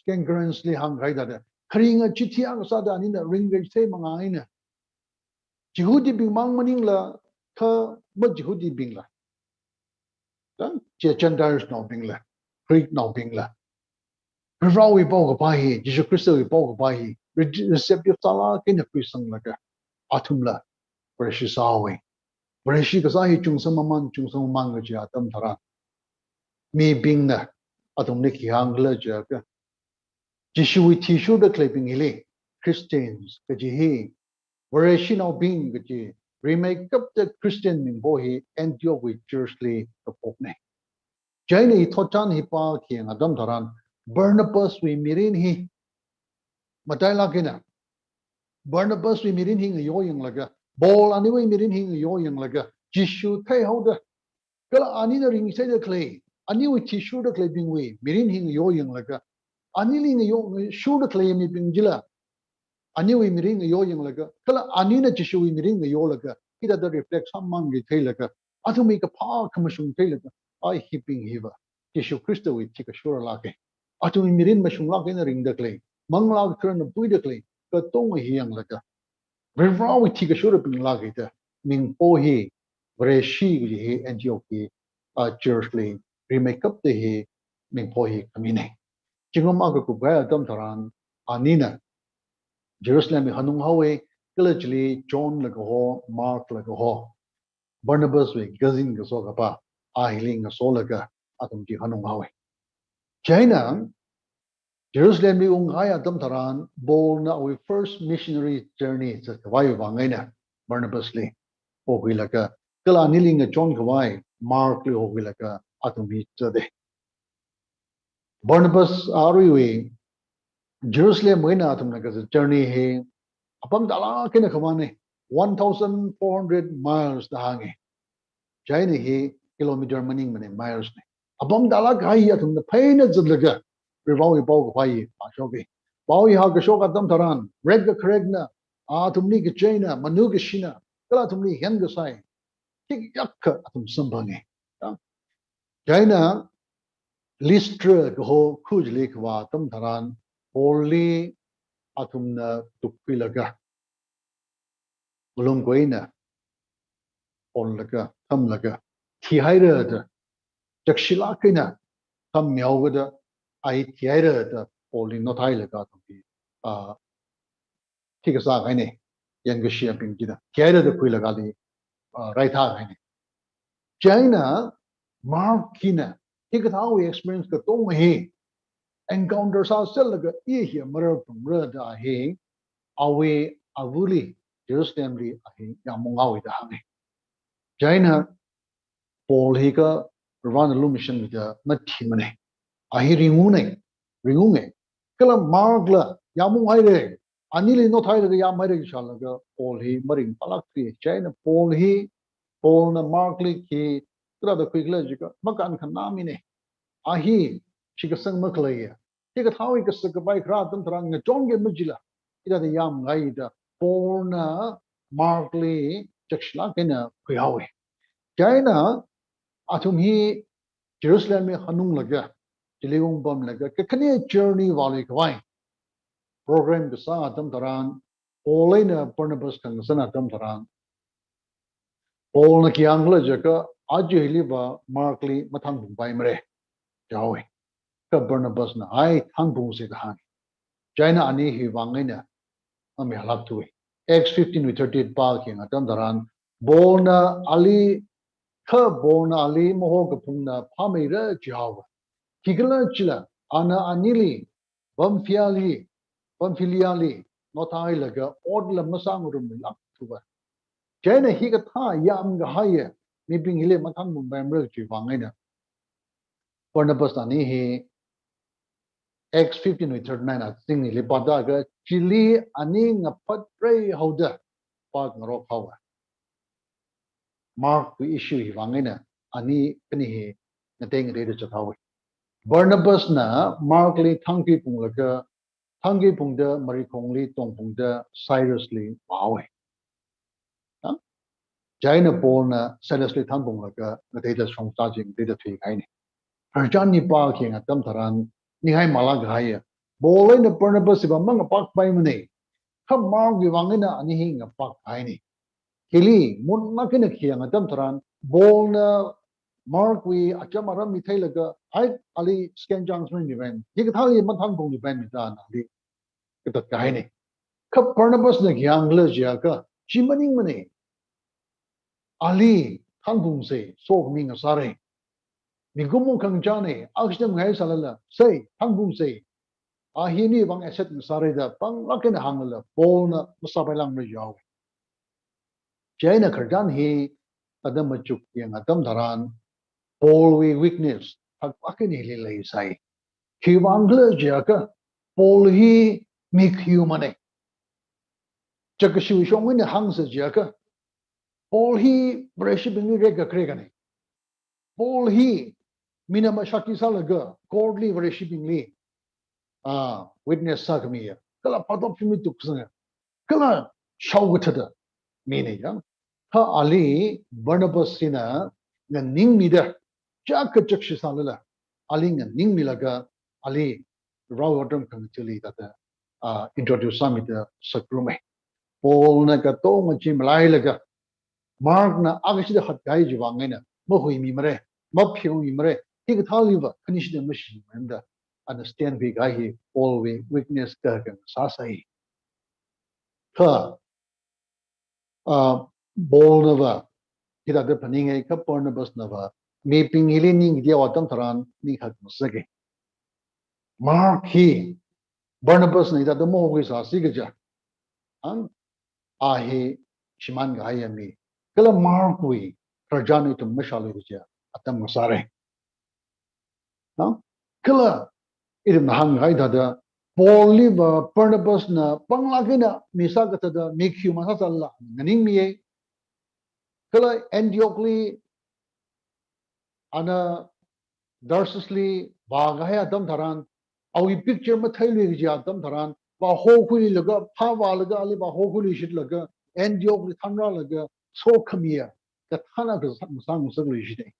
King James li hāngkahai thāda, kharinga chithi akha sāda anina ringkachithei manga eina, Jihudibing mang maningla, kha ma-Jihudibingla, tang, chi Gentiles naobingla, Greek naobingla, Varivarāwui paokaphā hi, Jishu Khristawui paokaphā hi, re-, receptive sālāk eina khuisanglaga, athumla Vareshi sāhaowa. Vareshi kasā hi chungsamamān, chungsamamān kaji atam tharan, mibingna athumli khi hāng khala jiakha, Jishuwui thishurda khaleibing hili Christians kaji hi, Vareshinaobing kaji, rimeikapta Christian mingpho hi Antioch wui church li kaphokna. Chieina i thotchan hi pākhayang atam tharan, Barnabas wui mirin hi matailāk eina, Barnabas wui mirin hi ngayo yanglaga, Paul aniwui mirin hi ngayo yanglaga, Jishu theihaoda, kala anina ringtheida khalei, aniwui thishurda khaleibingwui mirin hi ngayo yanglaga, anili ngayo, shurda khalei mibing chila aniwui mirin ngayo yanglaga, kala anina Jishuwui mirin ngayolaga, hithāda reflect sāmamānki theilaga, athumwui kaphā khamashung theilaga, ai hibing hiva Jishu Khristawui thi kashurlāka. Athumwui mirin mashunglāk eina ringda khalei, Manglā Katharana puida khalei katonga hi yanglaga, Varivarāwui thi kashurabing lāka da mingpho hi, Vareshi kaji hi Antioch hi, ah, church li rimeikapta hi mingpho hi khamina. Zingkum akha kupkahai atam tharan, anina Jerusalem li hanunghaowa, kala chili John la kaho, Mark la kaho, Barnabas wui cousin kaso kapā, a hili ngasolaga athum chi hanunghaowa. Chieina Jerusalem li ungkahai atam tharan, Paul na awui first missionary journey zatkhavai vang eina Barnabas li hokhuilaga, kala anili ngachonkhavai Mark li hokhuilaga athum hi zata. Barnabas aruiwui Jerusalem wui eina athumna kazat journey hi apam tālāk eina khavāna, one thousand four hundred miles da hānga. Chieina hi kilometer maningmana, miles na. Apam tālāk kahai hi athumna pheina zatlaga, Varivarāwui paokaphā hi hāshoka. Pao hi hākashok atam tharan, rekkakharekna, athumli kacheina, manu kashina, kala athumli henkasai, thikyākha athum samphanga. Ya. Chieina Lystra kaho kha chili kavā atam tharan, Paul li athumna tukkhuilaga, malung khuina ponlaga, thamlaga, thihaira da, chakshilāk eina thammihaokada, ai thihaira da Paul li nothailaga athum hi, ah, thikasā kahaina, yangkashiyabing china, thihaira da khuilaga ali, ah, raithā kahaina. Chieina Mark hina, hikathāwui experience katonga hi encounter sāserlaga, i hi marar pamra da hi, awui avali Jerusalem li a hi yāmunghaowa da hānga. Chieina Paul hi kha Varena lumashanmida mathimana. A hi ringungna, ringunga. Kala Mark la yāmung haira. Anili nothailaga yāmhaira kashālaga Paul hi maringphālākthuwa. Chieina Paul hi, Paul na Mark li khi kathāda khuikhala jiakha, makānkhanāmina. A hi shitkasang makhaleiya. Hikathāwui kasak kapai kharā atam tharan ngachonki majila, hithāda yāmngaida Paul na Mark li chakshilāk eina khuihaowa. Chieina athum hi Jerusalem li hanunglaga, chili ungpamlaga, kakhane journey vāluikhavai program kasā atam tharan, Paul eina Barnabas khangasan atam tharan, Paul na khi hāngkhala jiakha, aja hiliva Mark li mathānphungpaimara, jihaowa. Kha Barnabas na, ai, thānphungsa da hānga. Chieina ani hiwui vang eina mamayālākthuwa. Acts fifteen wui thirty-eight pākhayang atam tharan, Paul na ali, kha Paul na ali mahokaphungna phāmeira jihaowa. Khikhalajila, ana anili Pamphylia li, Pamphylia li nothailaga otla masāngarumluilākthuwa. Chieina hikathā yāmkahaiya mibing hili mathānphungpaimara chiwui vang eina Barnabas na ani hi Acts fifteen wui thirty-nine azingli pāda kha chili ani ngaphatrei haoda pāngarok haowa. Mark wui issue hiwui vang eina ani khani hi ngatei ngateida zathaowa. Barnabas na Mark li thangkhui phunglaga, thangkhui phungda marikhongli tongphungda Silas li vāhaowa. Ha? Chieina Paul na Silas li thānphunglaga ngateida shongza chi ngateida thuikahaina. Khararchan hi pākhayang atam tharan, ninghai malākkahaiya, Paul eina Barnabas hiva mangapakpaimana. Kha Mark wui vang eina ani hi ngapakkahaina. Hili munlāk eina khayang atam tharan, Paul na Mark wui acham aram mitheilaga, ai, ali second chance mamipaimana. Hikathāli mathānphungmipaimana da ana ali katatkahaina. Kha Barnabas na khi hāngkhala jiakha, chi maningmana. Ali thānphungsa, sokhami ngasāra. Mikumo khangachāna, akhashina mangāsālala, sai, thānphungsa. A hi nawui vang asset ngasāra da panglāk eina hānglala, Paul na masāpailākmara jihaowa. Chieina khararchan hi thāda machukyang atam tharan, Paul wui weakness thaklāk eina hili leisai. Khiwui vang khala jiakha, Paul hi mikhuimana. Chakashi shong eina hāngsa jiakha, Paul hi Vareshibingli rekakharekana. Paul hi mina mashakki sālaga court li Vareshibingli, ah, witness sākhamiya. Kala phatop shimli tuksanga. Kala shaokathāda mina ya. Kha ali Barnabas hina nganingmida, chaka chakshi sālala, ali nganingmilaga, ali Varewui otram khangachili thāda, ah, introduce sāmida sāngaruma. Paul na katonga chi malailaga, Mark na akhashida hatkahai chiwui vang eina, mahuimimara, mapheomimara, hikathāliva, khanishida mashimimara da, understand khuikahai hi Paul wui weakness kakhang sāsai. Kha, ah, Paul nava, hithāda phaninga kha Barnabas nava, mibing hili ning teowa atam tharan, ning hakngasaka. Mark hi, Barnabas na hithāda mahokhui sāsi kaja. Ang, a hi shimānkahaiya mi. Kala Mark wui khararchan ithum mashālui kaja atam ngasāra. Na? Kala ithumna hānghai thāda, Paul liva Barnabas na panglāk eina mi sākathāda mikhui masāsālala nganingmiya. Kala Antioch li, ana Tarsus li vākahai atam tharan, awui picture matheilui kaji atam tharan, vāhokhuilaga, phāvālaga, ali vāhokhuiluishitlaga, Antioch li thānrālaga, sokhamiya kathāna kasā, kasā ngasakluishita.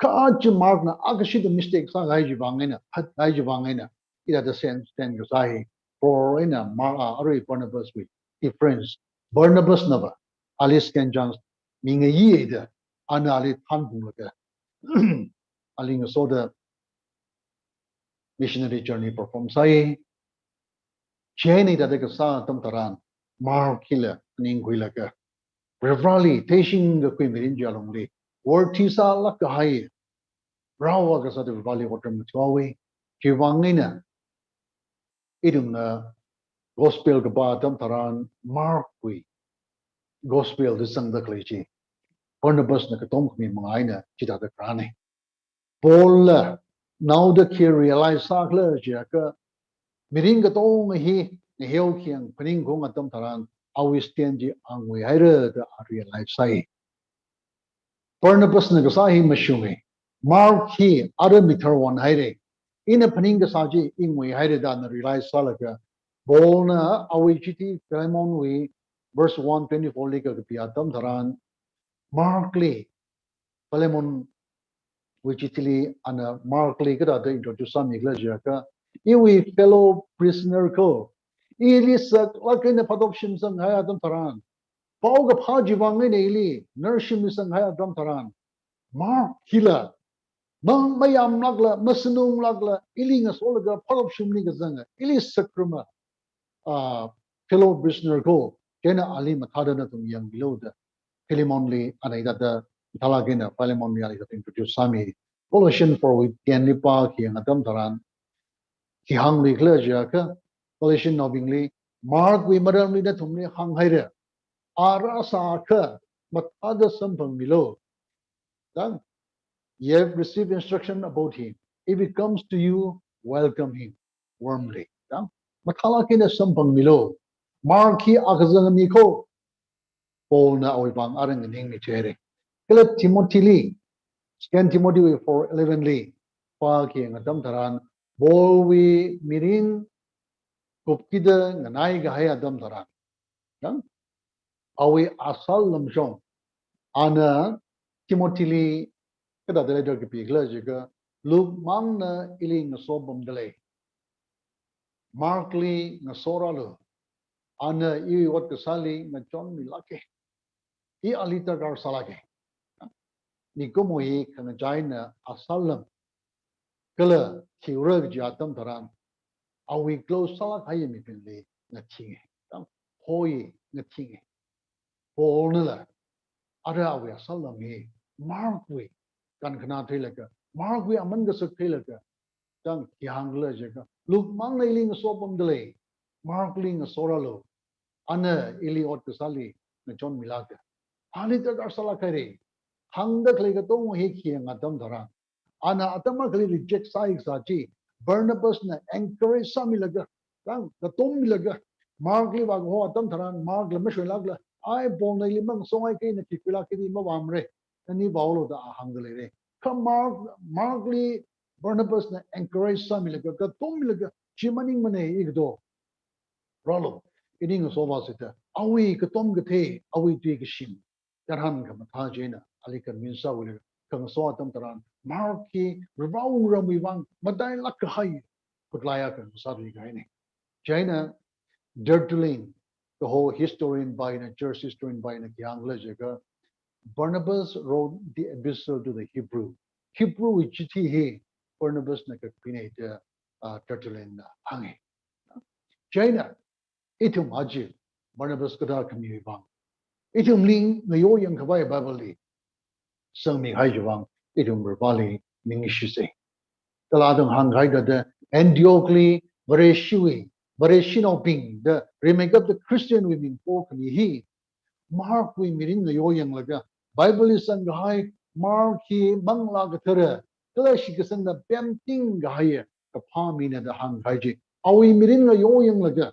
Kha aja Mark na akhashida mistake sākahai chiwui vang eina, hatkahai chiwui vang eina, hithāda sense ten kasā hi, Paul eina Mark, ah, arui Barnabas wui difference. Barnabas nava, ali second chance mingayiya da, ana ali thānphunglaga, ali ngasoda missionary journey perform sāi. Chieina hithāda kasā atam tharan, Mark hila ningkhuilaga, Vareli theishingkakhui mirin chi alungli, worthy sālākkahai, Varewui kasā da Vareli otram ngathāhaowa. Chiwui vang eina, ithumna gospel kapā atam tharan Mark wui gospel da zangda khalei chi, Barnabasna katom khami manga eina chithāda kharāna. Paulna naoda khi realize sākhala jiakha, mirin katonga hi ngaheo khayang phaningkhaung atam tharan awui stand chi a nguihaira da a realize sāi. Barnabasna kasā hi mashunga. Mark hi ara mitharwon haira. Ina phaning kasā chi i nguihaira da ana realize sālaga, Paulna awui chithi Philemonwui verse one twenty-four li kakapi atam tharan, Markli, Philemonwui chithili ana Markli kathāda introduce sāmikhala jiakha, iwui fellow prisoner ko, ili saklāk eina phātop shimsanghai atam tharan, paokaphā chiwui vang eina ili narshimsanghai atam tharan, Mark hila mang mayamlākla, masanunglākla, ili ngasolaga phātop shimli kazanga, ili sakrama, ah, fellow prisoner ko, chieina ali mathāda nathum yangmilu da Philemonli ana hithāda, mathālāk eina Philemonli ana hithāda introduce sāmi. Colossians four wui ten li pākhayang atam tharan, khi hāngluikhala jiakha, Colossian naobingli, Markwui maramli nathumli hānghaira. A rāsākha mathāda samphangmilu. Dang, you have received instruction about him. If he comes to you, welcome him warmly. Dang, mathālāk eina samphangmilu. Mark hi akazang mi ko, Paulna awui vang ara nganingmitheira. Kala Timothili, Second Timothy wui four eleven li pākhayang atam tharan, Paulwui mirin kupkida nganai kahai atam tharan, dang, awui asālam shong, ana Timothili kathāda letter kapikhala jiakha, Lukmangna ili ngasopamda lei. Markli ngasorālu. Ana iwui ot kasāli ngachonmilāka. I ali darkar sālāka. Mikumo hi khangachaina asālam kala thiura kaji atam tharan, awui close sālāk kahai mibingli ngathinga. Dang, hoi ngathinga. Paulnala ara awui asālam hi Markwui kankhanā theilaga, Markwui aman kasak theilaga, dang, khi hāngkhala jiakha, Lukmangna ili ngasopamda lei, Markli ngasorālu, ana ili ot kasāli ngachonmilāka. Ali darkar sālāk haira. Hāngda khalei katonga hi khayang atam tharan, ana atam akhali reject sāi kasā chi, Barnabasna encourage sāmilaga, dang, katommilaga, Markli vākaho atam tharan, Markla mashoilākla, ai, Paulna ili mangasongai kaji ina khi khuilāka kaji mavāmara, nani vāolu da a hāngda leira. Kha Mark, Markli Barnabasna encourage sāmilaga, katommilaga, chi maningmana, i kato rālu, ili ngasovāsa da, awui katom kathei, awui tui kashim, tarhan khamathā chieina ali convince sākhuilaga khangaso atam tharan, Mark hi Varewui wungramwui vang matailāk kahai khutlai akha ngasāthuikahaina. Chieina Tertullian kaho historian pa hina, church historian pa hina khi hāngkhala jiakha, Barnabas wrote the epistle to the Hebrew. Hebrewwui chithi hi Barnabasna kakapina da, ah, Tertullianna hānga. Chieina ithum aja Barnabas kathā khamiwui vang, ithumli ngayoyang khavai Bibleli sangmihai chiwui vang ithum Vareli ningshisa. Kala thang hāngkahai thāda, Antiochli Vareshiwui, Vareshinaobing da rimeikapta Christianwui ming pokhami hi, Markwui mirin ngayoyanglaga, Bibleli sangkahai Mark hi Manglā Kathara kala shitkasangna pemting kahaiya kaphā mina da hāngkahai chi, awui mirin ngayoyanglaga,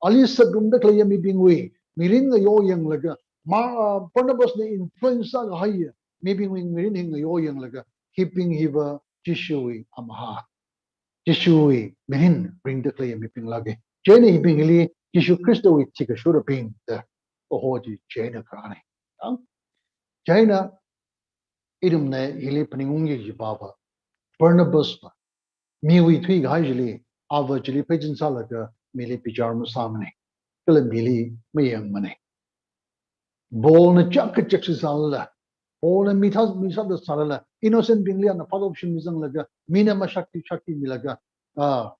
ali sakrumda khaleiya mibingwui mirin ngayoyanglaga, Ma-, ah, Barnabasna influence sākahaiya mibingwui mirin hi ngayoyanglaga, hibing hiva Jishuwui amahā, Jishuwui mirin ringda khaleiya mibing lāka. Chieina hibingli Jishu Khristawui thikashurabing da kaho chi chieina kharāna. Dang, chieina ithumna hili phaningungki kajiva, Barnabas pa miwui thuikahai chili, ava chili pheisin sālaga mili bichar masāmana, kala mili mayangmana. Paulna chak kachak sālala, Paulna mi thā, mi sāda sālala, innocent bingli ana phātop shimmi zanglaga, mina mashakti shakti milaga, ah,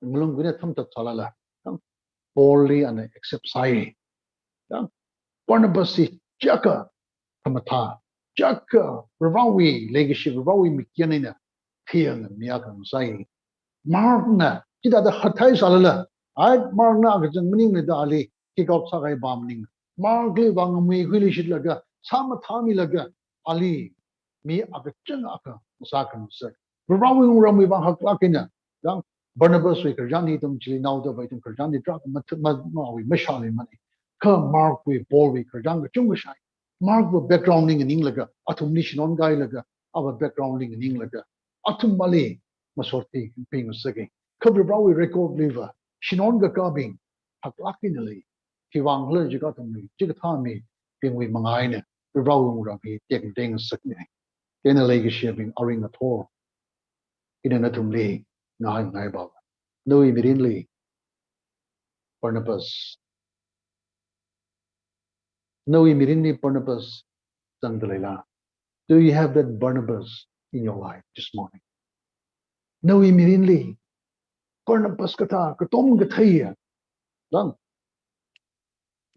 ngalung kuina thamtat sālala, Paulli ana accept sāi. Dang, Barnabas hi chiyākha khamathā, chiyākha Varewui leikashi, Varewui mikyan eina khayang mi akha ngasāi. Markna chithāda hathai sālala, ai, Markna akachang maningla da ali kick out sākahai pa maning. Markli vang ngamuikhuili shitlaga, sāmathāmilaga, ali mi akachang akha masākhangasak. Varivarawui wungramwui vang haklāk eina, dang Barnabaswui khararchan hi ithum chili naoda va ithum khararchan hi tarākha ma, ma, mawui mashāluimana. Kha Markwui, Paulwui khararchan kachungkha shāi. Markva background li nganinglaga, athumli shinon kahailaga, ava background li nganinglaga, athum ali masot hi pingasaka. Kha Varivarawui record liva shinon kakābing haklāk eina lei. Khiwuivang khala jiakha athumli chikathā mibingwui manga eina Varivarawui wungram hi tekmateingasakna. Chieina leikashiyabing, arui ngathor ina nathumli ngahānngai ba, nawui mirinli Barnabas, nawui mirinli Barnabas zangda leila? Do you have that Barnabas in your life this morning? Nawui mirinli Barnabas kathā katom katheiya, dang,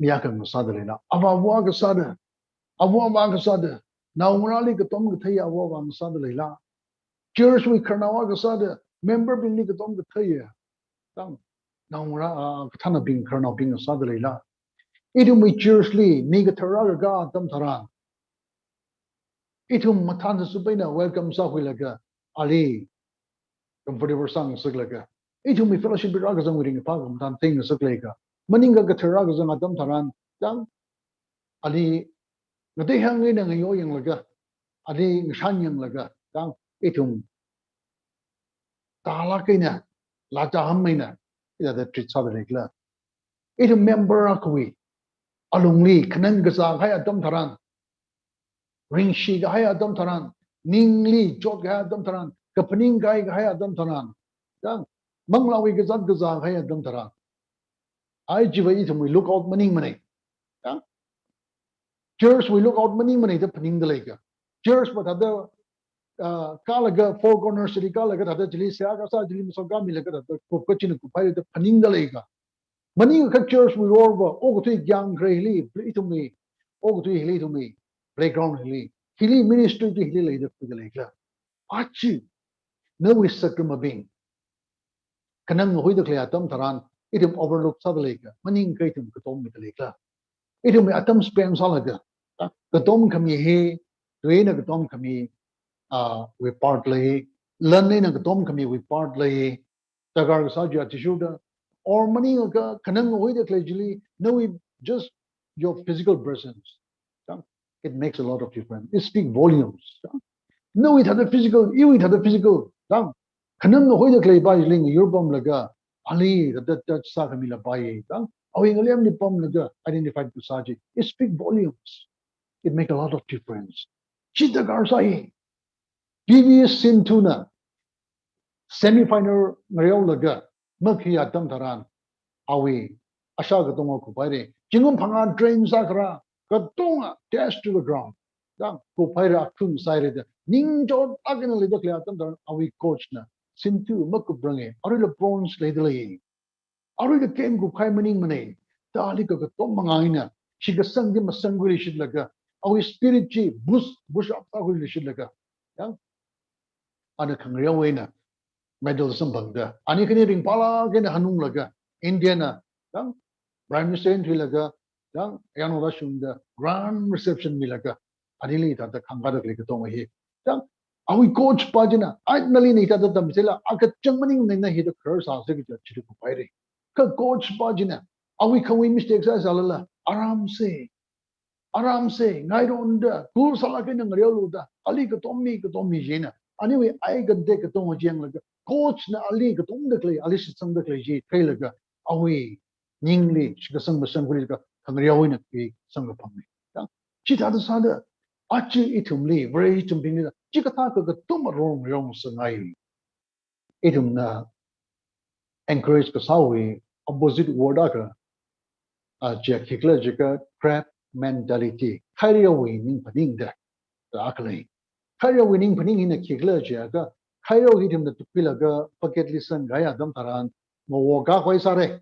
mi akha ngasāda leila? Avā avā kasāda, avā avā kasāda, naongarāli katom katheiya avā avā ngasāda leila? Church wui khararnao akha sāda, member bingli katom katheiya, dang, naongarā, ah, kathānnabing khararnaobing sāda leila? Ithumwui church li mi kathara kaka atam tharan, ithum mathān sasup eina welcome sākhuilaga, ali comfortable sāngasaklaga, ithumwui fellowship rākazangwui ringkaphā kamathān theingasak leika? Maningakha kathara kazang atam tharan, dang, ali ngateihāng eina ngayo yanglaga, ali ngashan yanglaga, dang, ithum tālāk eina, lachaham eina, hithāda treat sāda leikhala? Ithum member akhawui alungli khanang kazā kahai atam tharan, ringshi kahai atam tharan, ningli chot kahai atam tharan, kaphaning kahai kahai atam tharan, dang, manglāwui kazāt kazā kahai atam tharan, ai chiva ithumwui lookout maningmana. Dang, church wui lookout maningmana da phaningda leika? Church va thāda, ah, kālaga Four Corners li kālaga thāda chili seihā kasā chili masot kamilaga thāda kup kachina kuphaira da phaningda leika? Maningakha church wui role va okathui kayāngkharei hili, ithumwui, okathui hili ithumwui playground hili, hili ministry chi hili leida khuida leikhala? Aja nawui sakramabing khanang ngahuida khalei atam tharan, ithum overlook sāda leika? Maningakha ithum katom mida leikhala? Ithumwui atam spend sālaga, ah, katom khami hi, tui eina katom khami, ah, wui part lei, lan eina katom khamiwui part lei, darkar kasā chi athishurda, or maningakha khanang ngahuida khalei chili, nawui just your physical presence, dang, it makes a lot of difference. It speak volumes, dang. Nawui thāda physical, iwui thāda physical, dang, khanang ngahuida khalei pa chili ngayur pamlaga, ali thāda touch sākhamila pai, dang, awui ngalemli pamlaga identify kasā chi, it speak volumes. It make a lot of difference. Chi darkar sāi. P V Sindhu na semi final ngareolaga makhui atam tharan, awui ashā katonga kuphaira. Zingkum phangā train sākharā katonga dash to the ground, dang, kuphaira, akhun sāhaira da ningchot akha eina leida khalei atam tharan, awui coach na Sindhu makupranga, aruila bronze leida lei. Aruila kemkup kahai maningmana da ali kakatom manga eina shitkasang chi masangkhuilishitlaga, awui spirit chi boost, boost up sākhuilishitlaga, dang, ana khangareo eina medal samphangda, ani khani ringphālāk eina hanunglaga, India na, dang, Prime Minister eina thuilaga, dang, yānglu da shungda grand reception milaga, anili thāda khangkāda khalei katonga hi, dang, awui coach pa china, ai nali ina hithāda tamsela, akachang maningmana, hithāda kharar sāsa kaja chili kuphaira. Kha coach pa china awui khangwui mistake sāsālala, aram se, aram se, ngaironda, cool sālāk eina ngareolu da, ali katom mi, katom mi china, aniwui eye contact katonga chi yanglaga, coach na ali katomda khalei, ali shitsangda khalei chi theilaga, awui ningli shitkasang masangkhuilaga khangareo eina khui samkaphangna. Dang, chithāda sāda, aja ithumli, Vare ithumbingli, chikathā kakatom role ngareongasakngai. Ithumna encourage kasāwui opposite word akha, ah, chi khikhala jiakha crab mentality, khaireowui ningphaning da, da akha lei. Khaireowui ningphaning hina khikhala jiakha, khaireo hi ithumna tukhuilaga bucket li sangkahai atam tharan, ngawo kakhui sāra.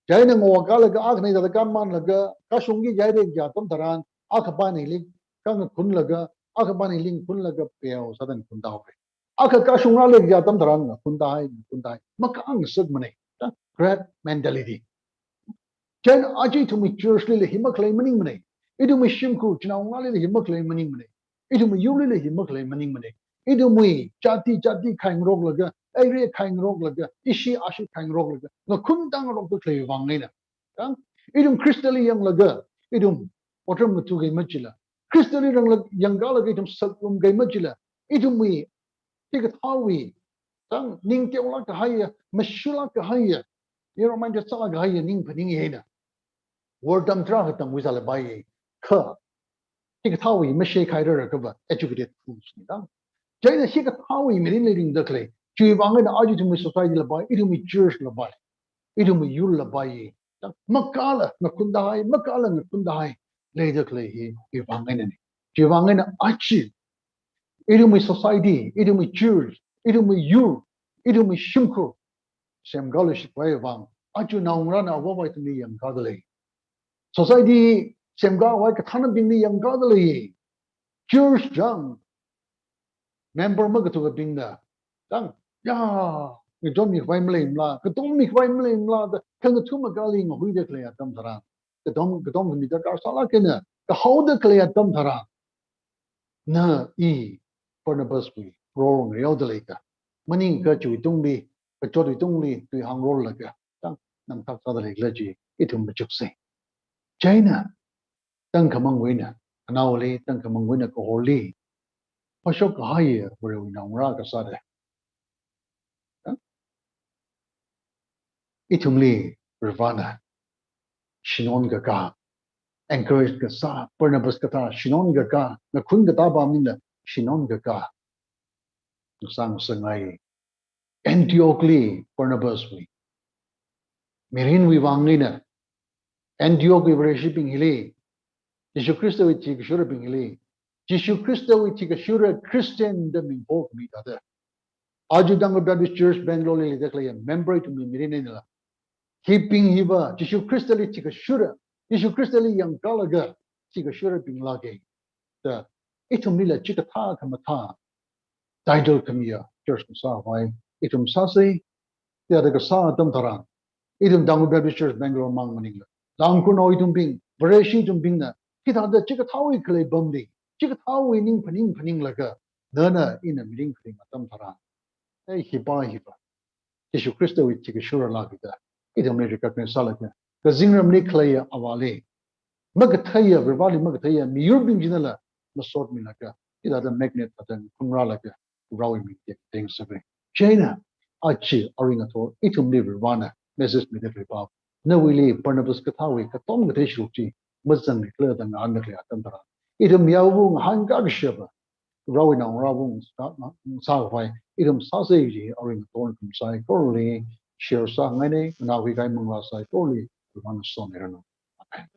Chieina ngawo kalaga akhana hithāda kamanlaga, kashungki jihaira kaja atam tharan, akha pana hili kangakhunlaga, akha pana hili ngakhunlaga, peo sāda ngakhun tāhaora. Akha kashungra lei kaja atam tharan ngakhun tāhai, ngakhun tāhai. Makāngasakmana. Dang, crab mentality. Chieina aja ithumwui church lila hi makhalei maningmana. Ithumwui shimkhur chinaongalila hi makhalei maningmana. Ithumwui yurlila hi makhalei maningmana. Ithumwui jati jati khaingaroklaga, area khaingaroklaga, ishi ashi khaingaroklaga, ngakhun tangarokda khalei vang eina. Kang, ithum Khristali yanglaga, ithum otram ngathuki machila. Khristali rangla-, yangkalaga ithum saklumki machila. Ithumwui, hikathāwui, kang, ning teolāk kahaiya, mashulāk kahaiya, ning remind sālāk kahaiya, ning phaning eina. Wortam tarākha tamwui sālapai, kha, hikathāwui mashekhairarkha va educated fools ni dang. Chieina hikathāwui mirinli ringda khalei. Chiwui vang eina aja ithumwui society lapai, ithumwui church lapai, ithumwui yur lapai. Dang, makala ngakhun tahai, makala ngakhun tahai leida khalei hi, chiwui vang einana. Chiwui vang eina aja ithumwui society, ithumwui church, ithumwui yur, ithumwui shimkhur semkāluishit khavai vang, aja naongarāna avāvā ithumli yangkāda lei. Society semkākhavai kathānabingli yangkāda lei. Church chang member makathukabingna, kang, ya, ngachonmi khavai maleimala, katommi khavai maleimala da, khangathum makali ngahuida khalei atam tharan, katom, katomkhami darkar sālāk eina kahaoda khalei atam tharan, na, i, Barnabaswui role ngayaoda leida. Maningakha chiwui tungli, kachotwui tungli, tui hāngrolaga, kang, namthak sāda leikhala chi ithum machuksa. Chieina, tangkhamangwui eina, anaoli, tangkhamangwui eina kahorli, phāshok kahaiya Varewui naongarā kasā da. Kang, ithumli Varivarāna shinon kakā, encourage kasā, Barnabas kathā shinon kakā, ngakhun katā pamningla shinon kakā ngasā, ngasangngai. Antiochli Barnabaswui mirinwui vang eina, Antiochwui Vareshibing hili, Jishu Khristawui thikashurabing hili, Jishu Khristawui thikashura Christian da ming pokmi thāda. Aja Tangkhul Baptist Church Bangalore li leida khaleiya member ithumwui mirin einala, hibing hiva Jishu Khristali thikashura, Jishu Khristali yangkālaga thikashurabing lāka da, ithumlila chikathā khamathā title khamiya church ngasākhavai ithum sāsa. Chithāda kasā atam tharan, ithum Tangkhul Baptist Church Bangalore mang maningla, Tangkhulnao ithumbing, Vareshi ithumbingna, hithāda chikathāwui khalei pamli, chikathāwui ning phaning phaninglaga, nana ina mirin kharing atam tharan, ei, hipa hiva Jishu Khristawui thikashura lāka da ithumli recognize sālaga, kazingramli khaleiya avāli makatheiya, Varivarāli makatheiya miyurbing chinala masotmilaga, hithāda magnet thāda ngakhunrālaga, Varewui ming tekmatei ngasakra. Chieina, aja arui ngathor ithumli Varivarāna message mida khalei pa, nawuili Barnabas kathāwui katom kathei sharuk chi mazangkhala da ngahānda khalei atam tharan, ithum yaovā ngahānkā kashapa, Varewui naongarāwui sā, sākhavai ithum sāsa chi arui ngathor ithum saikorali share sāngaina. Nganākhui kahai manglā saikorali Varivarāna somiranu. Amen.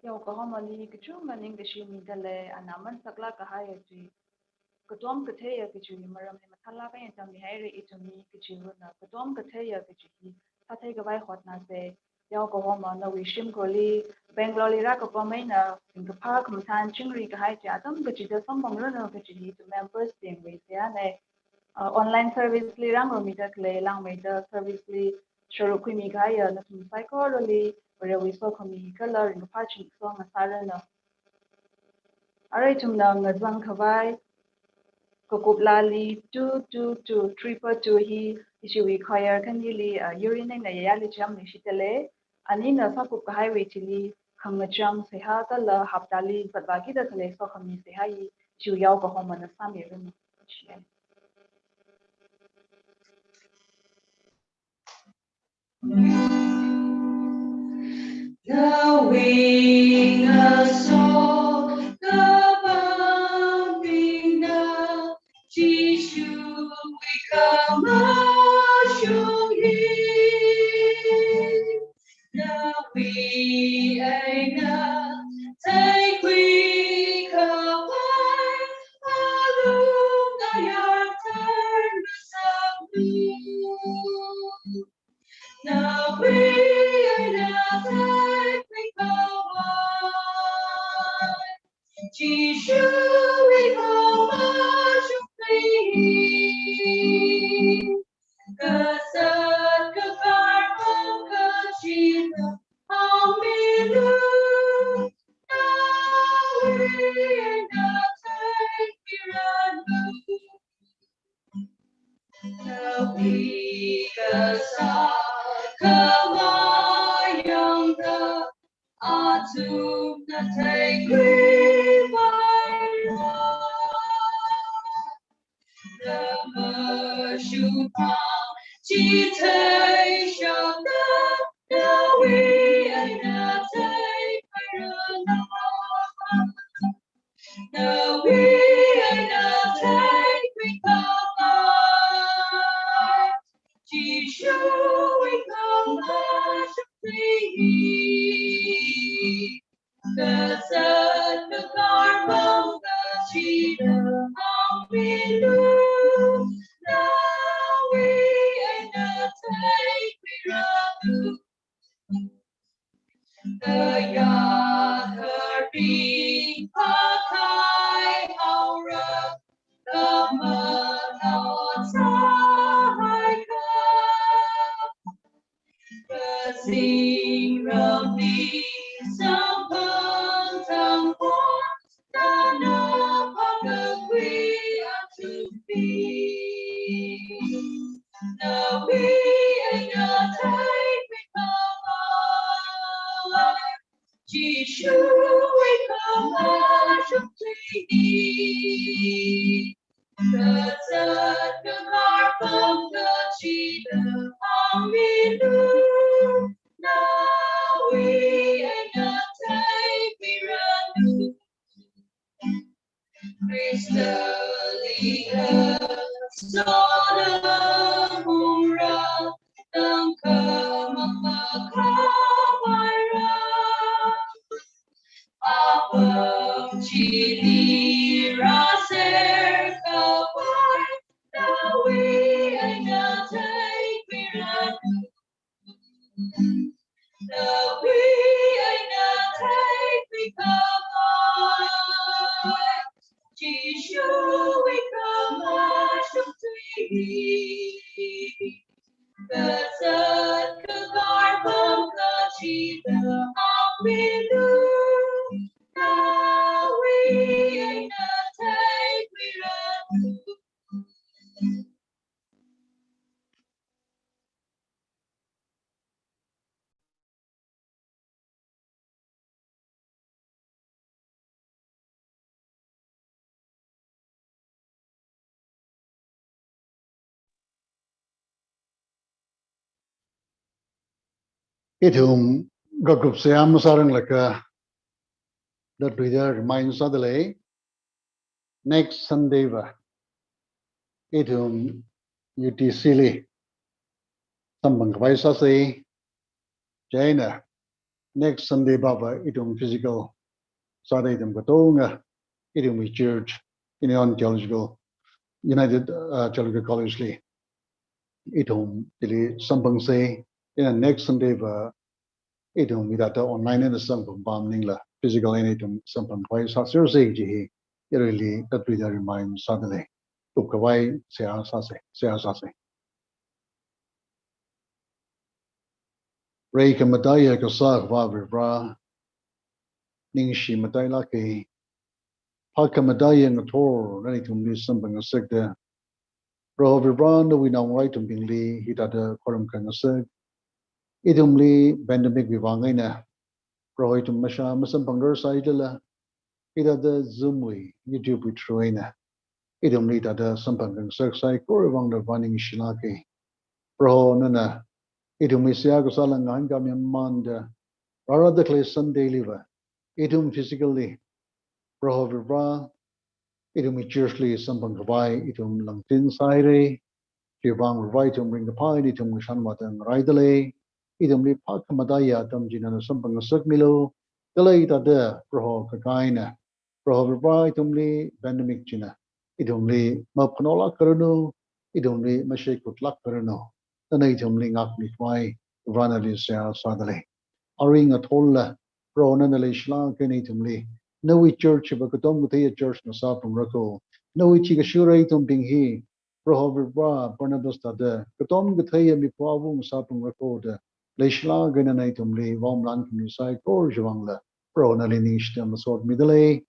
Yao kahomali kachungkha ningkashi mida lei, ana aman saklāk kahaiya chi, katom katheiya kaji maramli mathālāk eina tammihaira ithumli kaji runa, katom katheiya kaji hi sāthei khavai hotnāsa. Yao kahoma, nawui shimkhurli, Bangalore li rākapam eina ringkaphā khamathān chingri kahai chi atam kachida samphangranu kaji hi ithum members bingwui seihāna. Uh, online service li rāngarumida khalei, langmeida service li sharuk khuimi kahaiya nathum saikorali Varewui sokhami kala ringkaphā ching so ngasāranu. Arui ithumna ngazang khavai kakup laali two two two triple two hi ishiwui choir khanili, uh, urinary na yayali cham ni shitale. Anina sākup kahaiwui thili khangacham seihā kala haptali zatvākida khalei sokhami seihā hi ishiwui yao kahomana sāmiranu. Nawui ngaso kapambingna Jishuwui khamashung hi, nawui eina theikhui khavai alung ayar tharmasaklu. Nawui eina theikhui khavai Jishuwui khamashung hi, kazat kakar pam kachida, Amen. Kasā khamayangda athumna theikhuipaira. Namashung phang chithei shapda nawui eina theikhuiranu. Nawui eina theikhuikhavai Jishuwui khamashung chi hi. Kazat kakar pam kachida hāngmilu, nawui eina theikhuiranu. Kayākha ringphākahai haora, khamatau sāhaikha. Kazingramli samphang tangkon, nana phākakhui athumli. Nawui eina theikhuikhavai Jishuwui khamashung chi hi. Kazat kakar pam kachida hāngmilu, nawui eina theikhuiranu. Khristali kasona mungra, tangkhamang makhamaira. Apam chili rāser khavai, nawui eina theikhuiranu. Nawui eina theikhuikhavai Jishuwui khamashung chi hi. Kazat kakar pam kachida hāngmilu, nawui eina theikhuiranu. Ithum gagrup seihā masāranglakha, latluida remind sādalei. Next Sunday va ithum U T C li samphang khavai sāsei. Chieina next Sunday va va ithum physical sāda ithum katonga ithumwui church, Union Theological, United, uh, Theological College li ithum chili samphangsa. Chieina next Sunday va ithum hithāda online eina samphang pam maningla, physical eina ithum samphang khavai sāsersa kaji hi, iruili latluida remind sādalei. Tup khavai seihā sāsei, seihā sāsei. Reikhamataiya kasā Akhava Varivara, ningshi matailāka. Phākhamataiya ngathor nana ithumli samphang ngasakta, Proho Varivara, nawui naongarā ithumbingli hithāda khorumkhangasak. Ithumli pandemic wui vang eina, Proho, ithum mashā masamphangrar sāhailala, hithāda Zoom wui, YouTube wui through eina ithumli hithāda samphang khangasak saikora vangla Vare ningshilāka. Proho, nana ithumwui seihā kasāla ngahānkāmi mamānda, rārada khalei Sunday li va ithum physically, Proho Varivara, ithumwui church li samphang khavai ithum langtin sāhaira. Chiwui vang Varivara, ithum ringkaphā eina ithum ngashan vāda ngaraidalei. Ithumli phākhamataiya atam chi nana samphang ngasakmilu. Kala hithāda, Proho, kakaina, Proho Varivara, ithumli pandemic china ithumli maphanolākaranu, ithumli mashekhutlākaranu. Nana ithumli ngākmi khavai Varivara, nali seihā sādalei. Arui ngathorla, Proho, nana leishilāk eina ithumli nawui church va katom katheiya church ngasāphalungra kho. Nawui thikashura ithumbing hi, Proho Varivara, Barnabas thāda katom katheiya mipā awung ngasāphalungra kho da leishilāk eina nana ithumli vaomeilan khami saikora chiwui vangla, Proho, nali ningshida masotmidalei.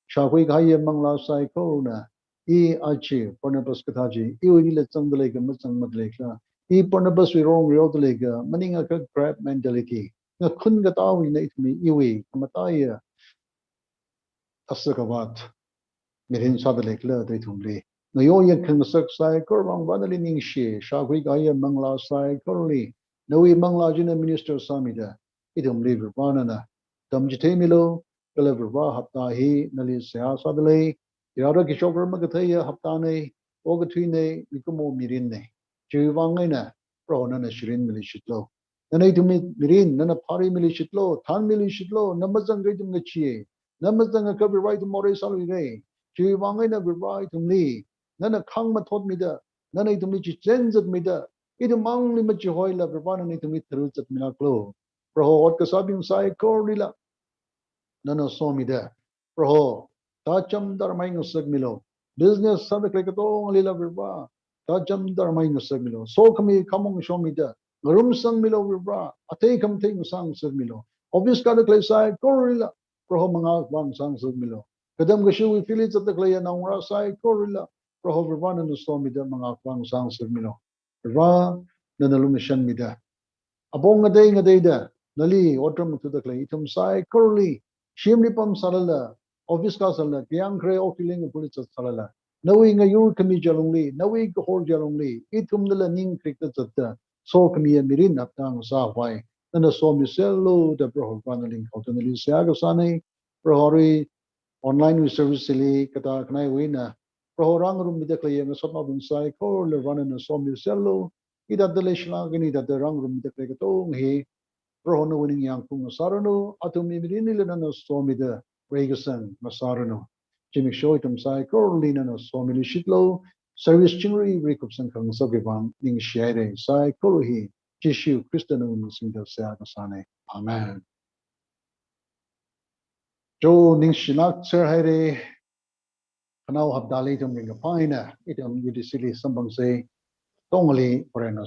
Shākhui kahaiya manglā saikorana I aja Barnabas kathā chi iwuilila zangda leika mazangmada leikhala, I Barnabaswui rong reoda leika, maningakha grab mentality, ngakhun katāwuina ithumli iwui khamataiya asak avat mirin sāda leikhala da ithumli ngayo yakkhangasak saikora vang Vareli ningshi, shākhui kahaiya manglā saikorali, nawui manglā china minister sāmida ithumli Varivara nana tamchitheimilu, kala Varivara hapta hi nali seihā sāda lei, irara kishokra makatheiya haptanei, okathuinei, mikumo mirinei. Chiwui vang eina Proho nana shirin miluishitlu. Nana ithumli mirin, nana phāri miluishitlu, thanmilu shitlu, na mazangakha ithum ngacheei, na mazangakha Varivara ithum morei sāluirei. Chiwui vang eina Varivara ithumli nana khāngmathotmida, nana ithumli chichen zatmida, ithum mangli machihoila Varivara nana ithumli tharu zatmilāklu. Proho ot kasābing saikoralila nana somida, Proho, thāchamda ramai ngasakmilu. Business sāda khalei katongalila Varivara, thāchamda ramai ngasakmilu. Sokhami khamong shomida ngarumsangmilu Varivara, athei khamathei ngasā ngasakmilu. Office kāda khalei saikoralila Proho mangā vang sāngasakmilu. Katam kashiwui field zatda khaleiya naongarā saikoralila Proho Varivara nana somida mangā vang sāngasakmilu. Varivara nana lumashanmida, apong ngatei ngateida nali otram ngathāda khalei ithum saikorali, shimli pamsālala, office kāsālala, kayāng khare okathui lingkapuli zatsālala, nawui ngayur khami chi alungli, nawui kahor chi alungli ithumnala ning kharikta zatda, sokhamiya mirin hapta ngasāvai nana somiserlu da Proho Varivara nali ngahānda nali seihā kasānei. Proho, arui online wui service li kathā khanaiwui eina Proho rāngarummida khaleiya ngasotnaobing saikorali Varivara nana somiserlu. Hithāda leishilāk eina hithāda rāngarummida khalei katonga hi Proho nawui ningyāng phung ngasāranu, athumwui mirinlila nana somida reikasang ngasāranu. Zimiksho ithum saikorali nana somiluishitlu. Service chingri ri kupsang khangasakwui vang ningshihairei, saikora hi Jishu Khrista nawui ming singda seihā kasānei. Amen. Cho, ningshilāk serhairei. Khanao haptali ithum ringkaphā eina ithum U T C li samphangsei. Katongali Varena